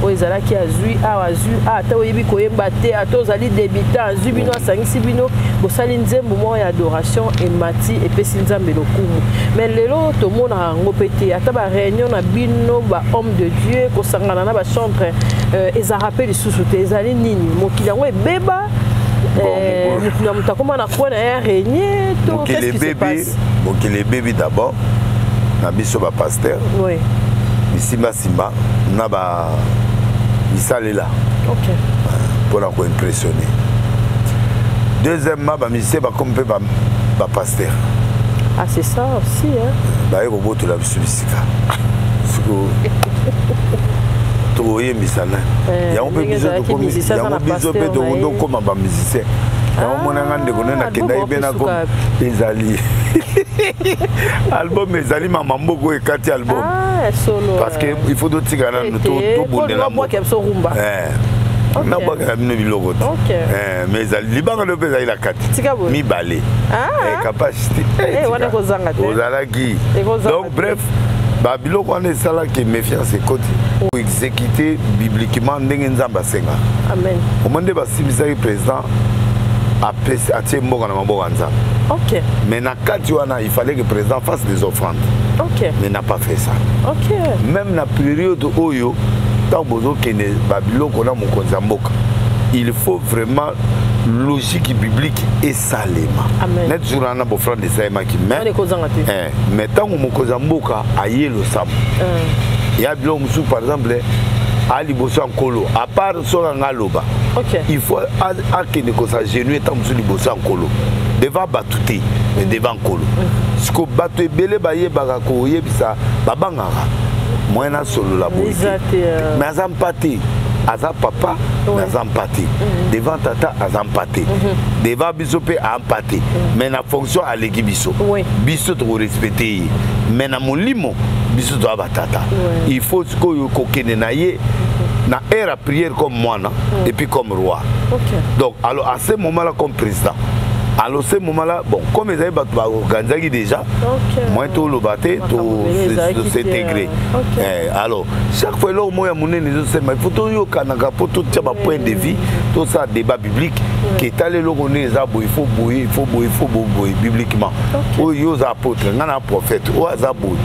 oyo ezalaki azwi awa, azwi a ata oyebi koyemba te, ata ozali débutant, azwi bino, asangisi bino, bosali nzembo moko ya adoration, emati, epesi Nzambe lokumu. Mais lelo tomonaka yango mpe te. Ata baréunion na bino bahomme de Dieu, kosangana na bachantre, ezalaka mpe lisusu te. Ezali nini? Mokili yango ebeba, motu na moto akóma na coin na ye régner to Mokili ebebi, mokili ebebi. D'abord na biso bapasteur, bisimbasimba na ba bisalela mpona koimpressionner. Deuxièmement, bamusicien bakomi mpe bapasteur. Ah, c'est ça aussi, hein? Baye kobotola biso bisika. Siko tokoyembisa nani? Yango mpe biso, biso mpe tokoma bamusicien. Yango monanga ndeko nde nakendaki mpe nako ezali album, ezali mama mboka oyo ekati album, parce que il faut totika nanu, tobundela, nabwakela bino biloko te. Mais ezali libanga ndo mpe ezali na kati mibale, capacité ozalaki. Donc bref, babiloko wana esalaki méfiance ekoti. Exécuter bibliquement ndenge Nzambe asengaka. Omo nde basimbisaki président, atie mboka na maboko ya Nzambe. Mais na kati wana, il fallait que le président fasse des offrandes, mais n'a pas fait ça. Même na période oyo, ntango bozokende babiloko na mokonzi ya mboka, il faut vraiment logique biblique esalema. Net jour wana bofrande esalemaki, mais ntango mokonzi ya mboka aye losambo ya biloko mosusu, par exemple aliboso ya Nkolo, à part soki anga aloba, il faut akende kos'agenouiller ntango mosusu liboso ya Nkolo, devant bato te, mais devant Nkolo. Siko bato ebele bayebaka koyebisa, babangaka moyen nasolola boye te, mais aza mpa te, aza papa, mais aza mpa te devant tata, aza mpa te devant biso mpe, ampa te. Mais na fonction aleki biso, biso tokorespecte ye, mais na molimo biso toza batata. Il faut sikoyo kokende na ye na aire à prière comme mwana et puis comme roi. Donc alors, à ce moment là, comme président, alors ce moment là, bon, comme ezali bato baorganizaki déjà, moyen toloba te, tos'intégrer. Alors chaque fois eloko moko ya monene ezosema, il faut toyokanaka mpo totia bapoint de vue, tosala débat biblique ke etali eloko ndenge eza boye, il faut boye, il faut boye, il faut boye bibliquement. Oyo yo oza apôtre, ngai na prophète, oyo aza boye.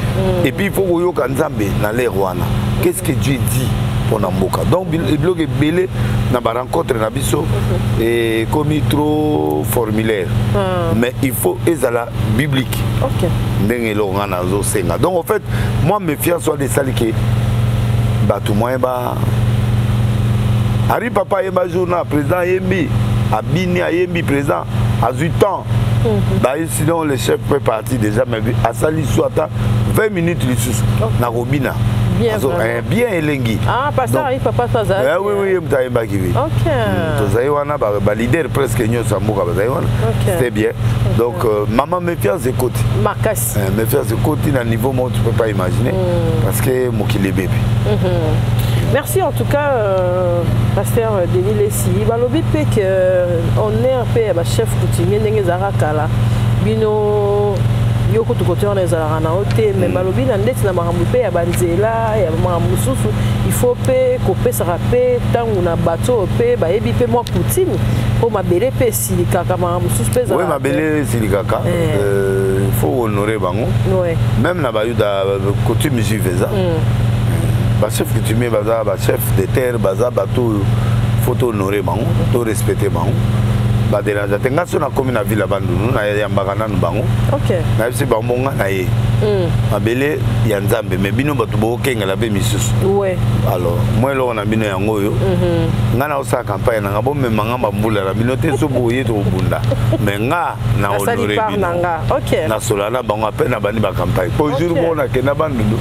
Et puis il faut koyoka Nzambe na l'heure wana, qu'est ce que Dieu dit mpona mboka. Donc biloko ebele na barencontre na biso ekomi trop formulaire, mais il faut ezala biblique ndenge eloko ngai nazosenga. Donc en fait, moi, méfiance wana esali ke bato moyen ba ari papa ayemba jour na président, ayembi, abini, ayembi, président azwi temps baye. Sinon le chef peut partir déjà, mais asali so ata 20 minutes lisusu nakobina. Bien, bien elengi. Ah, pasteur ayi papa so azalaki? Oui, ye moto ayembaki, oui. Tozali wana, baleader presque nyonso ya mboka bazali wana. C'était bien. Donc mama méfiance ekoti. Makasi. Méfiance ekoti na niveau moko tu peux pas imaginer, parce que mokili ebebi. Merci en tout cas, pasteur Denis Lessi. Balobi mpe ke honneur mpe ya bachef coutumier ndenge ezalaka kala, bino yo kutu kote wana ezalaka na yo te, mais balobi na ndeti na makambo mpe ya banzela ya makambo mosusu, il faut mpe kopesaka mpe ntango na bato oyo mpe bayebi mpe mwa coutume, mpo mabele mpe esilikaka, makambo mosusu mpe. Oui, mabele esilikaka, il faut honorer bango. Même na bayuda, coutume juive eza bachef coutumier, baza bachef de terre, baza bato oyo faut tohonore bango, torespecte bango, badérange te. Nga so nakomi na ville ya Bandundu, nayambaka nanu bango, nayebisi bango nga na ye mabele ya Nzambe, mais bino bato bokengela mpe misusu. Alors mwa eloko na bino yango oyo nga naosala campagne na nga, bomema nga bambula na bino te, so boye tokobunda, mais nga na honore bino. Nasola na bango ape na bandi bacampagne po jour moko nakenda Bandundu,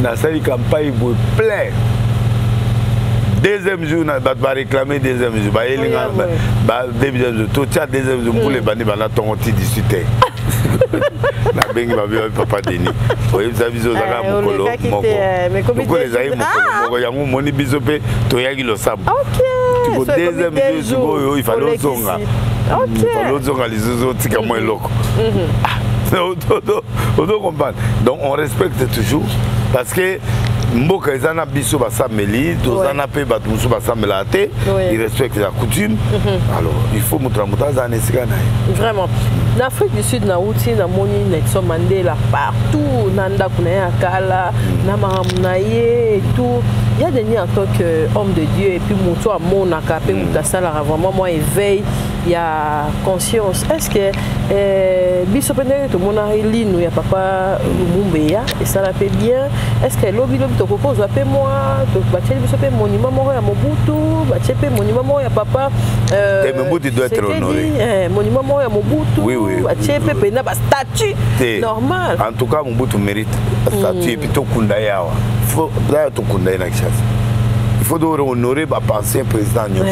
nasali campagne boye plein. Deuxième jour, bato baréclame deuxième jour, bayelinga deuxième jour, totia deuxième jour, mbula ebandi banda ntongo ti 18 heures. Nabengi babi, papa Denis, oyebisa biso ozalaka mokolo moko, lokola ezali mokolo moko yango omoni biso mpe toyaki losambo. Siko deuxième jour sikoyo il fallait ozonga, fallait ozonga lisusu, otika mwa eloko. Ozo comprendre? Donc on respecte toujours, parce que mboka eza na biso basambeli, toza na mpe bato mosusu basambelaka te, il respecte la coutume. Alors il faut moto na moto aza na esika na ye. Vraiment, na Afrique du Sud nauti, namoni Nelson Mandela partout, na ndako na ye ya kala, na makambo na ye et tout. Ya Denis, en tant que homme de Dieu et puis moto amonaka mpe moto asalaka vraiment mwa éveil ya conscience, est ce que biso mpe ndenge tomonaki lino ya papa Lumumba eya esala mpe bien, est ce que lobi lobi tokoki kozwa mpe mwa batieli biso mpe monument moko ya Mobutu, batie mpe monument moko ya papa Mobutu doit être honoré. Monument moko ya Mobutu, batie mpe mpena bastatue normal? En tout cas Mobutu mérite statue, et puis tokunda ye awa, daya tokunda ye na Kinshasa. Il faut honorer baancien président nyonso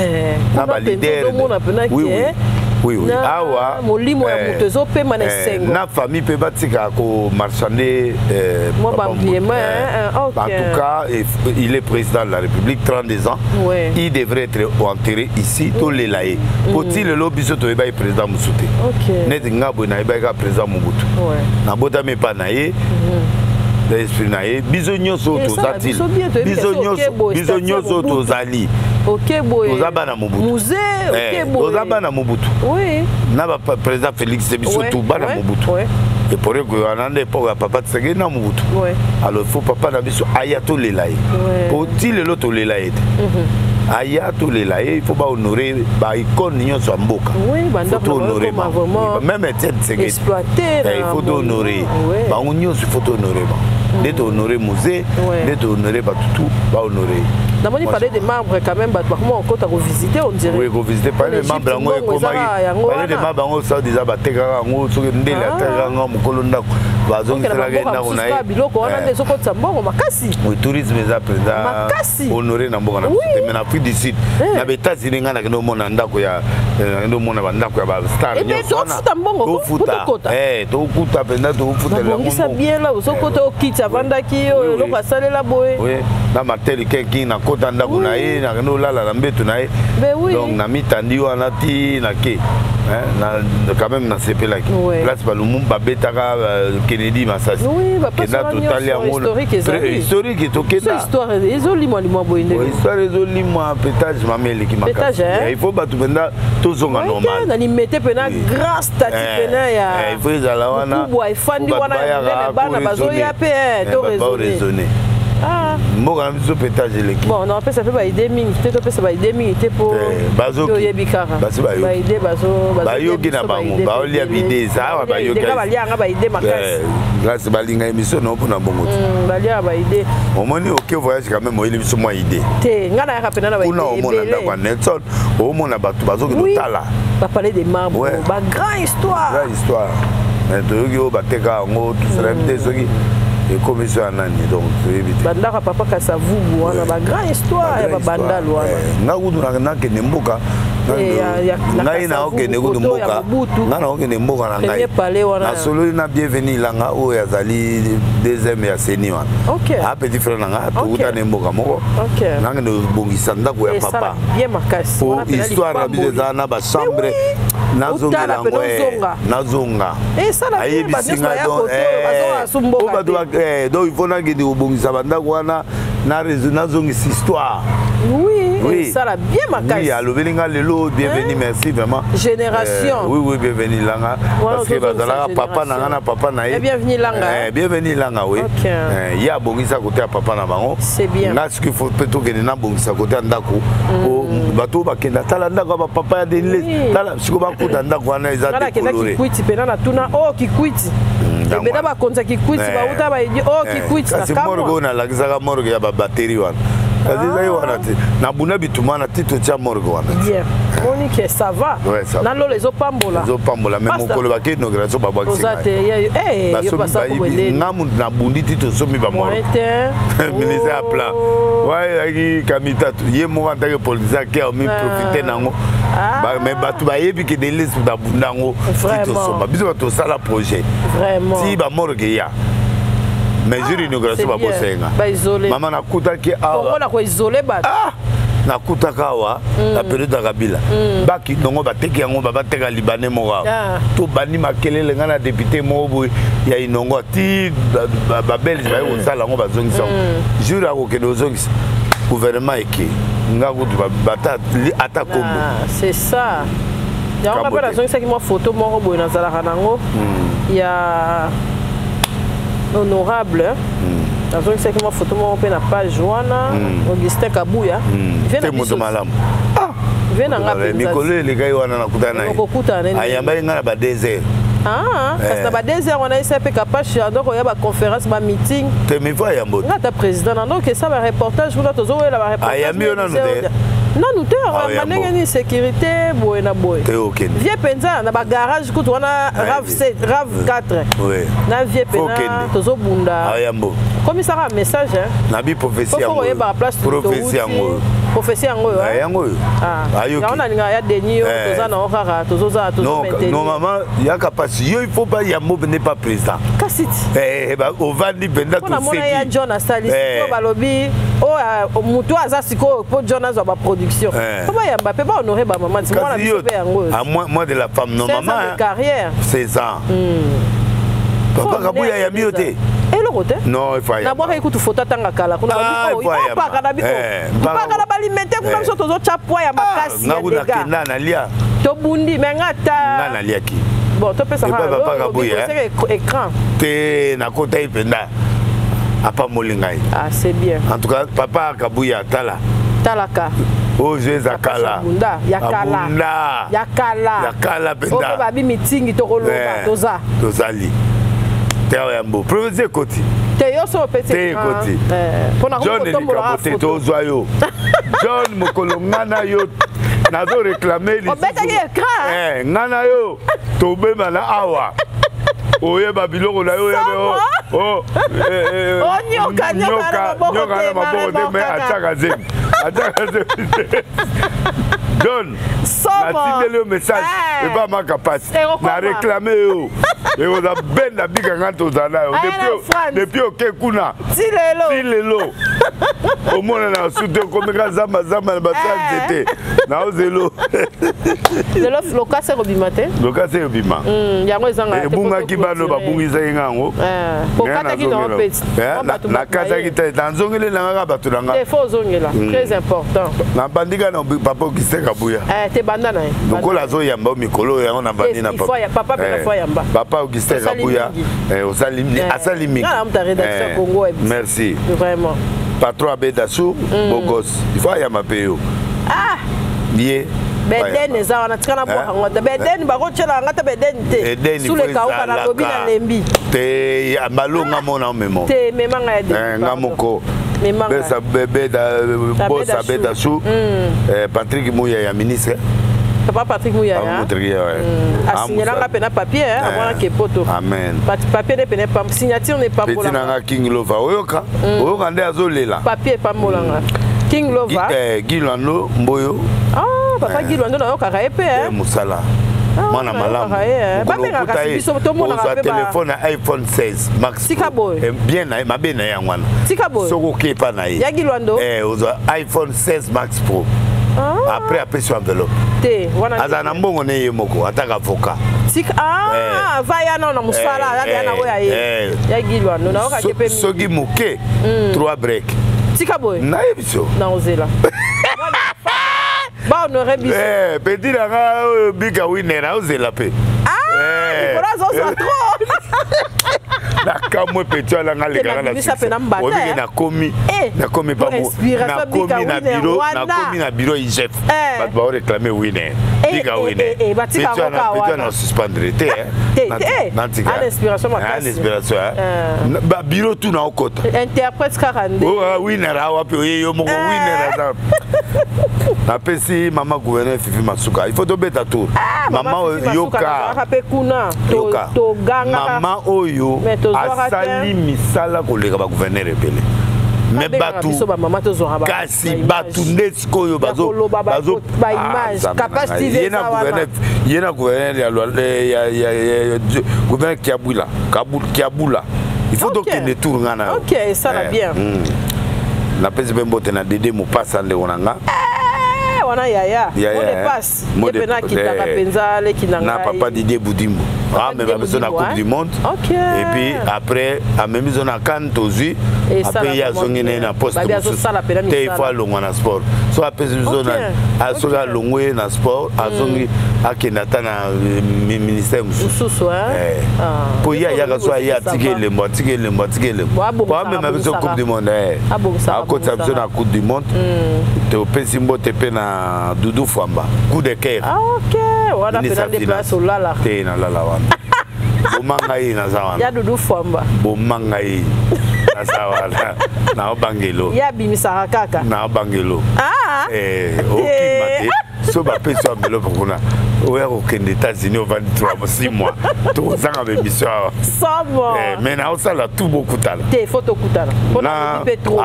na baleader. Oui, awa molimo ya moto ezopema na esengo. Na famille mpe batikaka komarchande. Mwa bambiema. En tout cas, il est président de la République 32 ans, il devrait être enterré ici. Tolela ye po ti lelo biso toyeba ye président mosusu te. Neti nga boye, nayebaki kaka président Mobutu, nabotami epa na ye, na esprit na ye. Biso nyonso oyo toza ti, biso nyonso oyo tozali, toza bana Mobutu, toza bana Mobutu na baprésident Félix, biso tu bana Mobutu. Epore wana nde époque ya papa Tshisekedi na Mobutu. Alors il faut papa na biso aya, tolela ye po ti lelo tolela ye te. Aya, tolela ye. Il faut bahonorer baicône nyonso ya mboka, faut tohonorer même Etienne Tshisekedi, il faut tohonorer bango nyonso, il faut tohonorer bango nde tohonorer Mzee, nde tohonorer batutu bahonorer. Namoni palais de marbre quand même, bato bakoma kokota kovisite, on dirait. Oui, kovisite palais de marbre yango ekomaki palais de marbre yango sa déjà batekaka yango. Soki ndele atekaka yango, mokolo ndako bazongiselaka ye ndako na ye. Biloko wana nde ezokotisa mbongo makasi. Oui, tourisme eza mpenza honoré na mboka na biso te, mais na Afrique du Sud, na baÉtats-Unis, ngai nakende omona ndako ya, nakende omona bandako ya bastar. Nyonso tofuta mbongo. Tofuta, tokuta mpenza, tofutela. Babongisa bien la, ozokota, okiti avandaki oyo, eloko asalela boye. Na Martin Luther King, nakota ndako na ye, nakende olala na mbeto na ye. Donc na mitandi wana ti nake, quand même nasepelaki place balumumba babetaka Kennedy masasi. Kenda totali yango historique, tokenda. Ezolimwalimwa boye ndenge Histoire ezolimwa, pétage mama eleki makasi. Il faut bato mpenza tozonga normal. Na Limete mpena grand statue mpena ya Il faut ezala wana. Kubwa efandi wana ya monene, bana bazoya mpe to raisonner. Mboka na biso pétage eleki. Bon, napesa mpe baidées mingi te, topesa baidées mingi te mpo toyebi kaka baidées. Bayoki na bango, baolia bide eza awa, bayoki. Balianga baidées makasi. Grâce balinga émission na mpona bongo te. Baliaka baidées. Omoni, oke voyage quand même, oyeli biso mwa idée. Te, ngai nayaka mpena na Kuna omona ndako ya Nelson, omona bato bazokende otala. Bapalais de marbre, bagrand histoire. Grand histoire, mais toyoki oyo bateka yango, tosala te soki ekomi so ya nani, donc toyebi te. Bandako ya papa Kasavubu wana, bagrand histoire ya babandalo wana. Nga kutu nakende mboka, ngai naokende kutu mboka, ngai naokende mboka na ngai. Nasololi na Bienvenu Ilanga oyo azali deuxième ya seni wana, a petit frère na nga, tokutani mboka moko, nakende kobongisa ndako ya papa po histoire na biso ezala na bachambre. Nazongela yango, nazonga, ayebisi ngai donc il faut nakende kobongisa bandako wana, nazongisa histoire. Oui, esala bien makasi. Oui, alobeli nga lelo. Bienvenue, merci vraiment. Génération. Oui, bienvenue Langa, parce que bazalaka papa na nga na papa na ye. Bienvenue Langa. Bienvenue Langa, oui. Ye abongisa côté ya papa na bango. C'est bien. Nga soki faut mpe tokende nabongisa côté ya ndako po bato oyo bakenda tala ndako ya bapapa ya Denis, tala sikoyo bakuta ndako wana eza décoloré. Kikwiti mpena natuna o Kikwiti ebena, bakonzi ya Kikwiti bauta baidi o Kikwiti. Kasi morgue oyo nalakisaka, morgue ya babateri wana, kasi ezali wana te. Nabunda bituma wana ti totia morgue wana. Bien, moni ke ça va na lolo ezopambola. Ezopambola, mais mokolo bake inauguration, babwakisi nga mutu nabundi ti tosombi bamorgue. Ministère ya plan ezalaki Kamitatu ye moko en tant que politicien ake ami profite nango, mais bato bayebi ke Denis nabunda yango ti tosomba. Biso bato tosala projet ti bamorgue eya, mais jour inauguration babosenga mama nakutaki awa. Nakutaka awa na periode ya Kabila, bakinongo bateki yango, babateka libanais moko awa. Tobandi makelele, ngai na député moko boye ya Inongo, ti babelge baye kosala yango, bazongisa yango. Jour ya kokende kozongisa, gouvernement eke, nga kutu ata kombo. Ah, c'est ça, yango nga mpe nazongisaki mwa photo moko boye nazalaka nango ya honorable. Nazongisaki mwa photo moko mpe na page wana, Augustin Kabuya. Te, moto malamu. Ve na nga. Mikolo elekai wana nakutana na ye, ayambaki ngai na ba 2 heures. Ah, kasi na ba 2 heures wana esa mpe Kapashe donc oya baconférence, bameeting. Te, mi fo ayambo. Nga ata président na donc esa bareportage kuna, tozowela bareportage. Ayambi yo nanu te? Nanu te. Ayamba ndenge nini? Sécurité boye na boye. Te, okende. Vie mpenza na bagarage kutu wana, RAV 7, RAV 4 na vie mpena tozobunda. Ayambo. Komisaka message. Nabi prophétie yango. Oyebaka place. Prophétie yango. Prophétie yango oyo. Yango oyo. Yango nalingaka ya Deni, yo toza nango kaka, tozozala. Tozomaintenir. Non, mama yaka pasi yo, il faut pas yambo pene pa président. Kasi ti ovandi mpenza. Namona ya John asali sikoyo, balobi oyo motu aza sikoyo mpo John azwa baproduction mpo bayamba mpe bahonore bamama ti mwana biso mpe yango oyo. Mois de la femme, non, mama de carrière. 16 ans, papa Kabuya ayambi yo te? Eloko te. Non, il faut Nabwakaki kutu foto atanga kala kuna, mpaka na mpaka na balimete kuna, biso tozotya poids ya makasi ya dega. Nalia. Tobundi me nga ta. Nga naliaki. Bon, topesaka écran. Te, nakota ye mpenza, apamboli ngai. Ah, c'est bien. En tout cas, papa Kabuya, tala. Talaka. Oyo eza kala. Ya kala. Ya kala. Ya kala mpenza. Oyo babi mitingi, tokoloba, toza. Tozali te awa, yambo professeur ekoti. Te, yo so opesi. Te, ekoti. John likambo te, tozwa yo John mokolo nga na yo nazo réclame. Obetaki écran. Nga na yo tobema na awa, oyeba biloko na yo. Nyoka na maboko te, me atiaka zemi, atiaka zemi. John, natindeli yo message epa maka pasi na réclame yo, ekozala benda bika nga tozala na yo depuis oke kuna. Ti lelo. Ti lelo omona na su te, okomeka zambazamba na basala nzete naozelo. Lelo lokasi ekobima te. Lokasi ekobima. Yango ezanga. Ebungaki, bano babungisaki nga yango. Okataki nango peti. Nakataki te, nazongeli na ngaka bato na nga. Te, faut ozongela, très important. Nabandi kaka na papa Augustin Kabuya. Te, banda na ye. Lokola azoyamba mikolo yango, nabandi na papa. Papa Augustin Kabuya, asali mingi. Merci. Vraiment. Patron Abedasu, beau gosse, il faut ayamba mpe yo ye. Beden eza wana, tika na bwaka yango te. Beden bakotiela yanga te, beden te, sulekauka, nalobi nalembi. Te, malonga mona omemo. Te, memanga ya. Nga moko besa beda boss Abedasu, Patrick Muya ya ministre. Papa Patrick Muyaya asignelanga mpena papier, amonaki poto. Amen. Papier nde pene, signature ne. Pambolanga nanga King Lova, oyoka, oyoka nde azolela. Papier pambolanga King Lova. Guy Lwando Mboyo. Ah, papa Guy Lwando, nayokaka ye mpe. Mosala mwana malamu. Babengaka biso, tomonaka. Ozwa telefone ya iPhone 16 Max. Tika boye. Bien na ye, mabe na ye yango wana. Tika boye. Soki okepa na ye. Ya Guy Lwando. Ozwa iPhone 16 Max Pro, après apesi enveloppe. Te, wana. Azala na mbongo ne ye moko, ataka avocat. Tika, ah, va ya nano na mosala ya na oyo ya ye ya Guy Lwando, nayokaki mpe. Soki moke 3 break. Tika boye. Nayebi so. Na ozela bahonore biso. Petit na nga oyo bika winer, aozela mpe. Likolo azozwa trop. Nakamwe, petit wana nga lekaka na obike, nakomi nakomi nakomi na bureau, nakomi na bureau IGF, bato baoréclame winer, bika winer. Petit wana suspendre te. Nantika inspiration, babureau tu na okota. Interprète kaka nde. Winer awa mpe oye yo moko, winer aza. Napesi mama gouverneur Fifi Masuka, il faut tobeta tour. Mama yoka, yoka, mama oyo asali misala koleka bagouverneur ebele, me bato kasi bato nde sikoyo ye na gouverneur ya gouverneur Kiabula, Kiabula, il faut tokende tour nga na yo. Ok, esala bien. Napesi mpe mbote na Dede Mopasa, ndeko na nga. wana yaya mot de passe ye mpe nakitaka mpenza leki na ngai na papa Didier Budimbo amema biso na Coupe du Monde. Et puis après amemi biso na CAN, tozwi. Après ye azongi na ye na poste mosusu te, il faut alongwa na sport. So apesi biso, soki alongwe ye na sport, azongi, akende ata na ministère mosusu, mpo ye ayaka so aye atiki elembo, atiki elembo, atiki elembo, po amema biso Coupe du Monde, akotisa biso na Coupe du Monde. Topesi mbote mpe na Dudu Fwamba, coup de cœur. Wana mpenza nde place olala. Te, nalala wana. Boma ngai, naza wana. Ya Dudu Fwamba. Boma ngai, naza wana, naobangelo. Ye abimisaka kaka. Naobangelo, okima te. So bapesi yo enveloppe kuna, oya kokende États-Unis, ovandi 3, 6 mois, tokozanga baémission awa. Somo. Mais naosala tout, bokutana. Te, faut tokutana.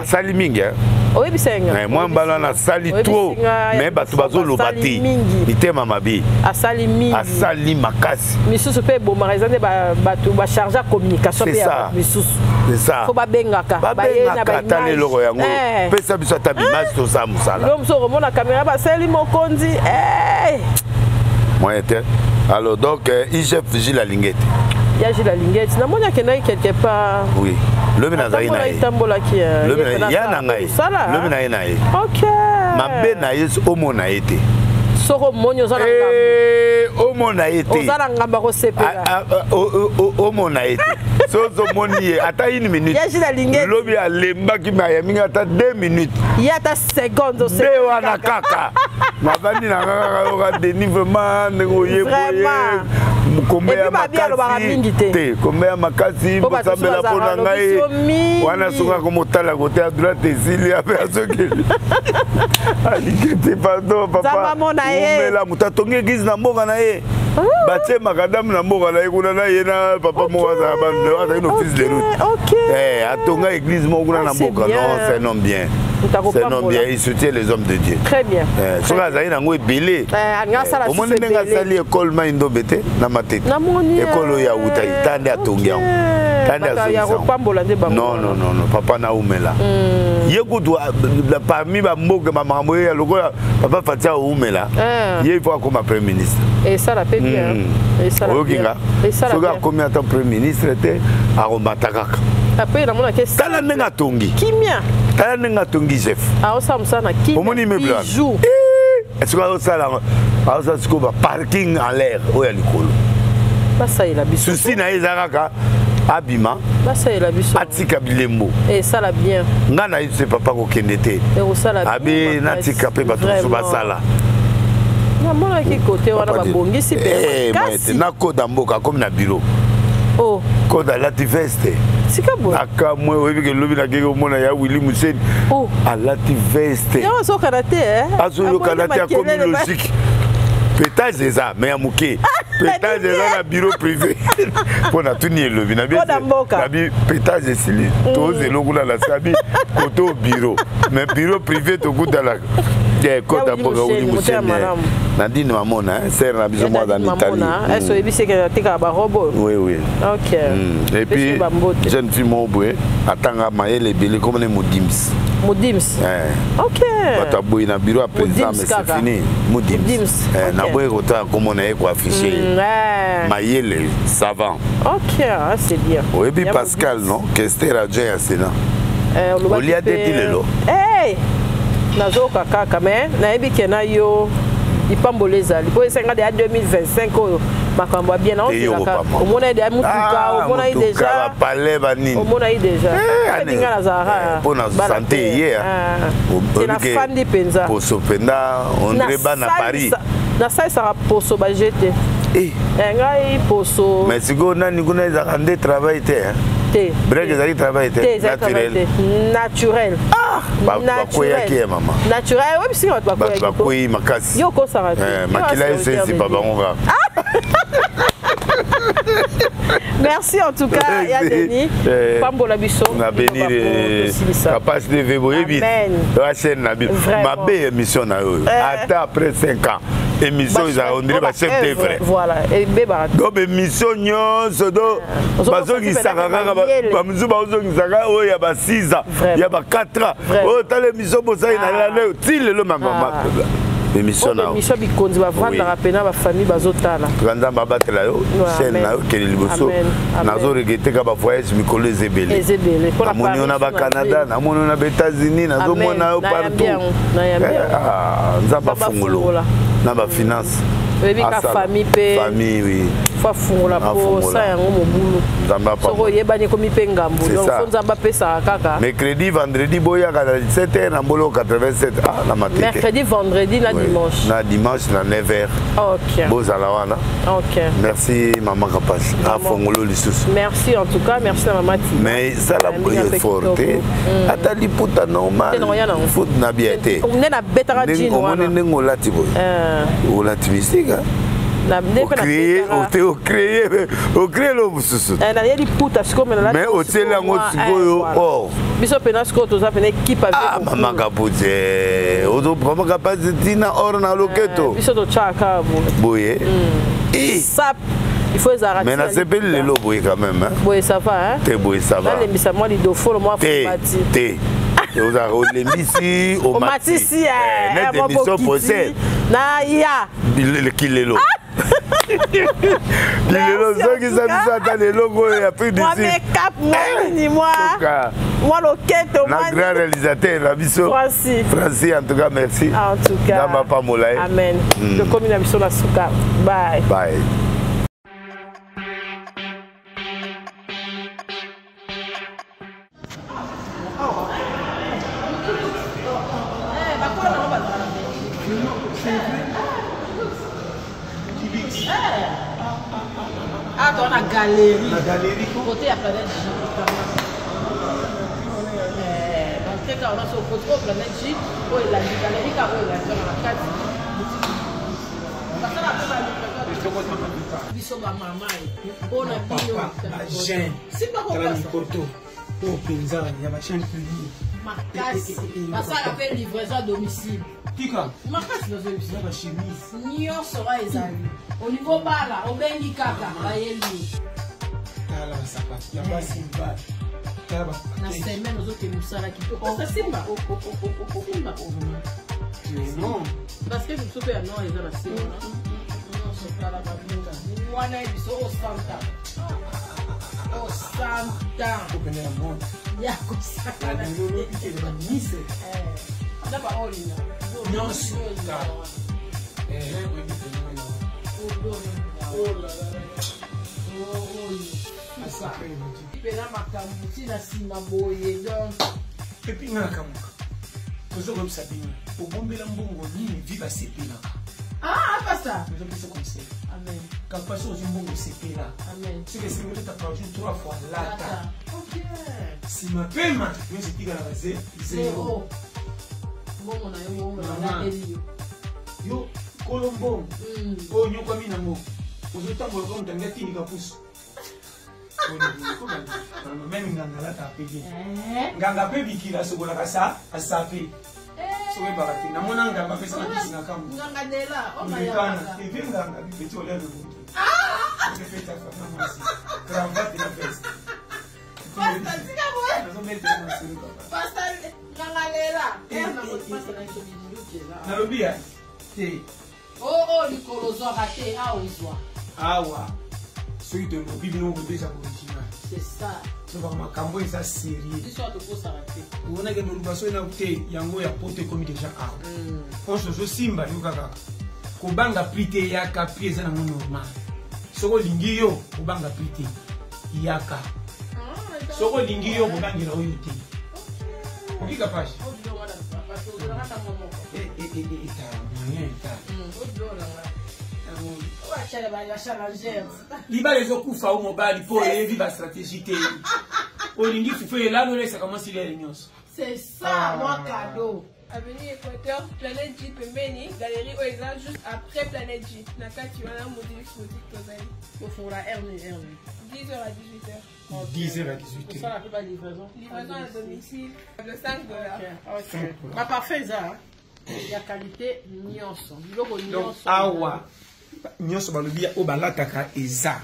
Asali mingi. Oyebisa nga. Mwa mbala wana asali trop, mais bato bazoloba te, mitema mabe. Asali mingi. Asali makasi. Misusu mpe ebomaka, eza nde bato bacharge ya communication mpe ya misusu. C'est ça. Fo babengaka. Babengaka ata leloko yango, pesa biso ata bimage, tosala mosala. Lo mosusu okomona caméra basali mokonzi. Moyen te. Alors donc IGF Gilles Alingete. Ya Gilles Alingete, namoni akendaki quelque part. Oui, lobi nazalaki na ye. Etambolaki. Ya na ngai, lobi na ye na ye. Mabe na ye, omona ye te. Soko omoni, oza na ngambo, omona ye te. Oza na ngambo, akosepela. Omona ye te. So ozomoni ye ata une minute. Ya Gilles Alingete. Lobi alembaki, me ayamingi ata 2 minutes. Ye ata seconde. Nde wana kaka navandi na nga kaka, yoka Denis, vraiment ndenge oye boye, kombe ya makasi te, kombe ya makasi, bosambela mpo na ngai wana. Soki akomotala kote ya droite, esili ape, azokeli alingi te. Pardon papa, umela. Moto atongi église na mboka na ye, batie makadamu na mboka na ye kuna, na ye na papa moko azalaki na office de route, atonga église moko kuna na mboka. Non, c'est un homme bien, c'est un homme bien, il soutient les hommes de Dieu. Très bien. Soki azali nango ebele, omoni ndenge asali école Mai Ndombe te na Matete, école oyo awutaki, ta nde atongi yango, ta nde azongisa. Non, non, non, non, papa naumela ye kutu parmi bamboka bamakambo ye lokola papa Fati aumela ye, il faut akoma premier ministre. Esala mpe bien. Oyoki nga, soki akomi ata premier ministre te, akomata kaka. Apres namonaki. Tala ndenge atongi. Kimia. Tala ndenge atongi chef. Aosala mosala na kimia. Omoni immeuble wana, soki aosala, aosala sikoyo baparking en l'air oyo ya likolo. Basalela biso. Susi na ye eza kaka abima. Basalela biso. Atika bilembo. Esala bien. Nga na ye se papa kokende te, abe natika mpe bato mosusu basala. Namonaki kote wana babongisi mpe makasi. Nakoda mboka, akomi na bureau. Oh. Koda alati veste. Sika boye. Akamwe, oyebi ke lobi nakeki komona ya Willi Museni. Oh. Alati veste. Yango azokana te. Azoyokana te, akomi logique. Pétage eza mais ya moke, pétage eza na bureau privé mpo natuni elobi. Nabi pétage esili, tozela kuna na sabi kote o bureau, mais bureau privé tokutalaka kota mboka Wili Museni. Nadine Mamona, sœur na biso moko aza na Italie. Oyebisi eke atekaka barobe oyo. Oui. Et puis jeune fille moko boye atanga mayele ebele, komona Modims. Modims, ok. Bato aboyi na bureau ya président, mais c'est fini. Modims, naboyi kotala komona ye koaffiche mayele savant. Ok, c'est bien. Oyebi Pascal, non, Kester, adjoint ya Sénat, olia te ti lelo. Nazoyoka kaka, mais nayebi ke na yo lipambolo ezali po esenga deya 2025 oyo, makambo ya bien naozelaka. Omona ye deya mutuka, omona ye déjà. Bapale banini. Omona ye déjà ndinga nazalaka. Mpo na santé ye. Nafandi mpenza. Poso mpenza ondre bana Paris. Nasalisaka poso baje te ngai poso. Mais sikoyo nani kuna ezalaka nde travail te? Te. Break ezalaki travail te? Naturel. Naturel. Bakweyaki ya mama. Naturel, oyebi sika bato. Bato bakwei makasi. Yo okosaka te. Makila yeso ezipa bango kaka. Merci en tout cas ya Denis, pambola biso. Na bénir Capacité TV, boyebi chaîne na bino mabe, émission na yo, ata après 5 ans, émission ezalaka ondire bachef d'œuvre. Voilà, ebebaka. Donc émission nyonso do bazongisaka kaka, bamosusu bazongisaka oyo ya ba 6 ans, ya ba 4 ans. Oyo tala émission bosali na lelo ti lelo. Mama, Émission na émission bikonzi bavandaka mpena bafamille bazotala. Tuka Nzambe abatela yo, chaîne na yo kele liboso. Nazo regretter ka bavoyage mikolo eza ebele. Eza ebele. Namoni yo na bacanada, namoni yo na baétats-unis, nazomona yo partout. Nzambe afungolo na bafinance. Oyebi ka famille mpe. Famille, oui. Fo afungola po sa yango mobulu. Nzambe. Soki oyebani, ekomi mpe ngambo. Donc fo Nzambe apesaka kaka. Mercredi, vendredi, boyaka na 17 h na Mbolo 87 ah na Matete. Mercredi, vendredi na dimanche. Na dimanche na 9 h. Bozala wana. Merci mama Kapasi, afongolo lisusu. Merci en tout cas, merci na mama Tina. Mais sala effort te, ata liputa normal foot na bien te. Nde nabetaka jean wana. Omoni ndenge olati boye, olati mystique. Ocréer, ocréer, ocréer lo mosusu. Naye liputa sikoyo. Mais otieli yango sikoyo or. Biso mpena sikoyo toza pena équipe. Ah, mama Kaputi, mama Kapasi, ntina or na loketo. Biso totyaka boye. Sap, il faut ezalaka. Mais nasepeli lelo boye quand même. Boye ça va. Te, boye ça va. Nalembisa mwa lidofolo, mwa fumati. Te, ozalaka olembisi. Omatisi. Net émission prochaine. Na ya. Kilelo lelo, zongisa biso ata lelongo oyo ya Afrique du Sud. Makeup, mwa nini, mwa loketo. Na grand réalisateur na biso. Francis. Francis, en tout cas merci. En tout cas. Nzambe apambola ye. Amen. Tokomi na biso na suka. Bye. Bye. Ah, toi, na galerie. Na galerie. Côté ya Planète J. Bateka wana so côté oyo Planète J, oyo elandi galerie kaka, oyo elandi wana na kati. Basala mpe balivraison. Biso bamama mpona bino. Bajeune. Simba. Mikoto oyo mpenza ya bachaîne publique. Makasi, basala mpe livraison à domicile. Tika. Makasi nazoyebisa. Na bachemise. Nyonso wa ezali, olingi obala, obengi kaka, bayeli. Tala basapato ya basi, mibali, tala. Na semaine ozokende mosala kitoko. Simba, simba. Non. Parce que biso mpe ya nord eza na se wana nyonso. Tala babinga wana ye biso osanta osanta. Opene ya monde. Ya kosakana. Bamise. Na baolinga. Nyonso. Oyo mpena makambo ntina nsima boye donc. Et puis nga nakamuka, toza koyebisa bino obombela mbongo nini vi basepelaka. Ah, pasta. Ozopesa conseil. Amen. Kapasi, ozwi mbongo, osepela. Amen. Soki esengi otata par jour trois fois, lata. Ok. Nsima pema nyonso etikalaka ze zero. Zero. Mbongo na yo mbongo nalateli yo. Yo kolo mbongo oyo nyokwami nango, ozotambola kwa moto angi atindika pusu. Même nganga alata apeke, nganga mpe bikila asokolaka sa asape. Soki oyebaka te, namona nganga apesaka kisi na kambo. Nganga dela. Lekana eve nganga bipeti olia lobutu efetaka mwasi cravate na veste. Pasta, tika boye. Nazobetela masolo, papa. Pasta nganga lela pasta na biso binduki eza. Nalobi ya te. O likolo ozwaka te, awa ozwa. Awa soki tolobi bino koto eza original. C'est ça. Tobaka makambo eza sérieux. Biso awa tokosaka te. Omonake loluka soki na te yango ya poto ekomi déjà awa. Force ozosimba yo kaka kobanga prix te, yaka, prix eza nango normal. Soki olingi yo kobanga prix te, yaka. Soki olingi yo kobangela oyo te, okika page eta moyen eta. Libala ezokufa o mobali mpo oyebi bastratégie te. Olingi fufu elala, olesaka mwasi lere nyonso. C'est ça, moi cadeau. Avenue Équateur, Planète J pembeni, galerie oyo eza juste après Planète J. Na kati wana Modelix Boutique tozali. Kofungola heure nini, heure nini? 10h à 18h. 10h à 18h. Kosala mpe balivraison? Livraison à domicile, le 5 $. Baparfum eza ya qualité nyonso, biloko Donc nyonso. Awa Nyonso balobi ya oyo balataka eza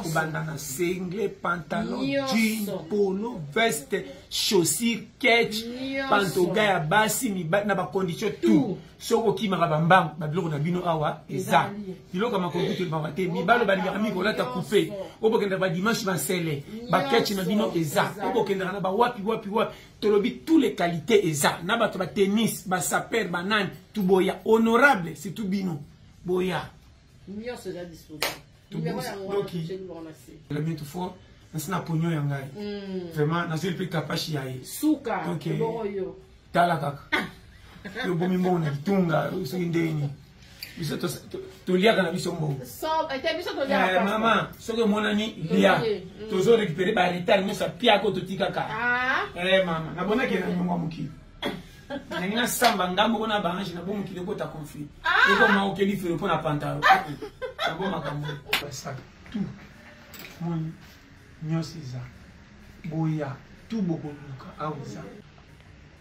kobanda na sengle, pantalon, jean, polo, veste, chaussure, ketch, pantoga ya basi, mibali, na bacondition tout. Soki okimaka bambangu, babiloko na bino awa eza biloko ya makoki tolobaka te. Mibali balingaka mingi kolata coupe, oyo bokendaka badimanche, bansele, baketch na bino eza, oyo bokendaka na bawapi wapi wapi, tolobi tous les qualités eza, na bato batennis, basaper, banani, tuboya honorable, surtout bino boya. Nyonso eza disponible. Numéro yango wana totyeli bango na se. La bientôt fort nasi na ponio ya ngai, vraiment nazwi mpe kapashi ya ye. Suka. Donc, ebongo yo. Tala kaka, yo bomi mbongo na kitunga soki ndeni biso toliaka na biso mbongo. Ete biso toliaka. Mama, soki omonani lia, tozo récupérer baretard nyonso ya piako totikaka. Mama, nabonaki na nyongo ya mokili, nangi nasamba ngambo moko na baange na bo mokili ekota conflit, ekoma okeli felo mpo na pantalo nabo makambo basaka tout moni nyonso eza. Boya tout, bokoluka awa eza.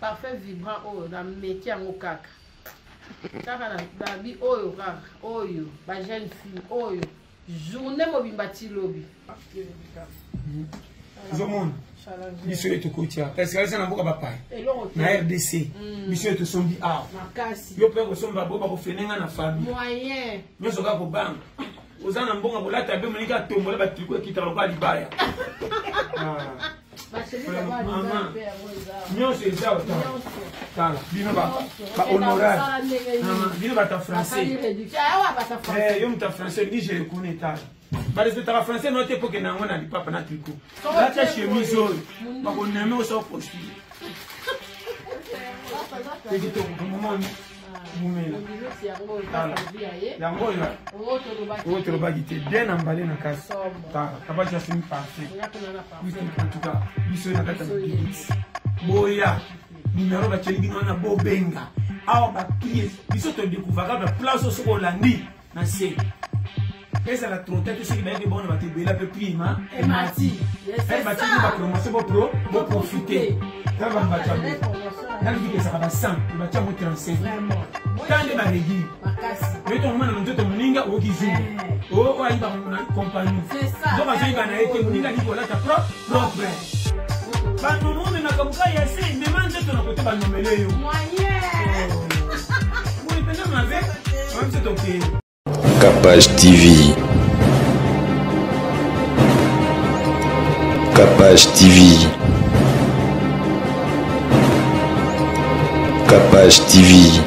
Parfum vibrant oyo nameki yango kaka kaka na babi oyo, kaka oyo bajeune fille oyo journée mobimba ti lobi. Ozomona biso oyo tokotia eza na mboka bapaya eloko te. Na RDC biso oyo tosombi awa. Makasi. Yo mpe kosomba bo bakofene nga na famille. Moyen. Nyonso kaka kobanga oza na mbongo kolata be moninga atombola batriko ekitaka lokola libaya. Ah. Bachemise. Mama. Mpe yango eza. Nyonso eza otala. Nyonso. Tala bino Nyonso. bahonorable, ndenge nini. bino bato ya Basali français. réduction awa bata français. Yo moto ya français olingi je reconnais, tala, barespectaka français no te mpo kende yango na lipapa na tricot. Soko Lata te chemise boye. oyo bakoneme osa postule ekitoko momoni mumela. Modilisi yango. Tala. Eza ya ye. Yango oyo. Oyo tolobaki. Oyo tolobaki te, bien emballé na kasi. Somo. Tala, kabaki asimi parfait. Oya mpena na parfum. En tout cas biso na kati ya mobimisi, boya, numero batieli bino wana, bobenga awa baprix. Biso todécouvraka baplace oyo soki olandi na se ezala trote te, soki bayaki bona bato ebele mpe prix ma emati. Yes, Batieli bapromotion, bopro boprofite kaka bambato yango nalobiki ezaka ba 100, batia yango 35. Vraiment. Ta nde barégime. Makasi. Oyo tomona na nzoto moninga oyoki zungu oyo ayiba na compagnie. C'est ça. Donc azoyiba na ye te, moninga alingi kolata propre, banomo omemaka moka ya se mema nzoto na kote banomele yo. Moyen. Boye mpenza mabe biso tokeye. Capage TV. Capage TV. Capage TV.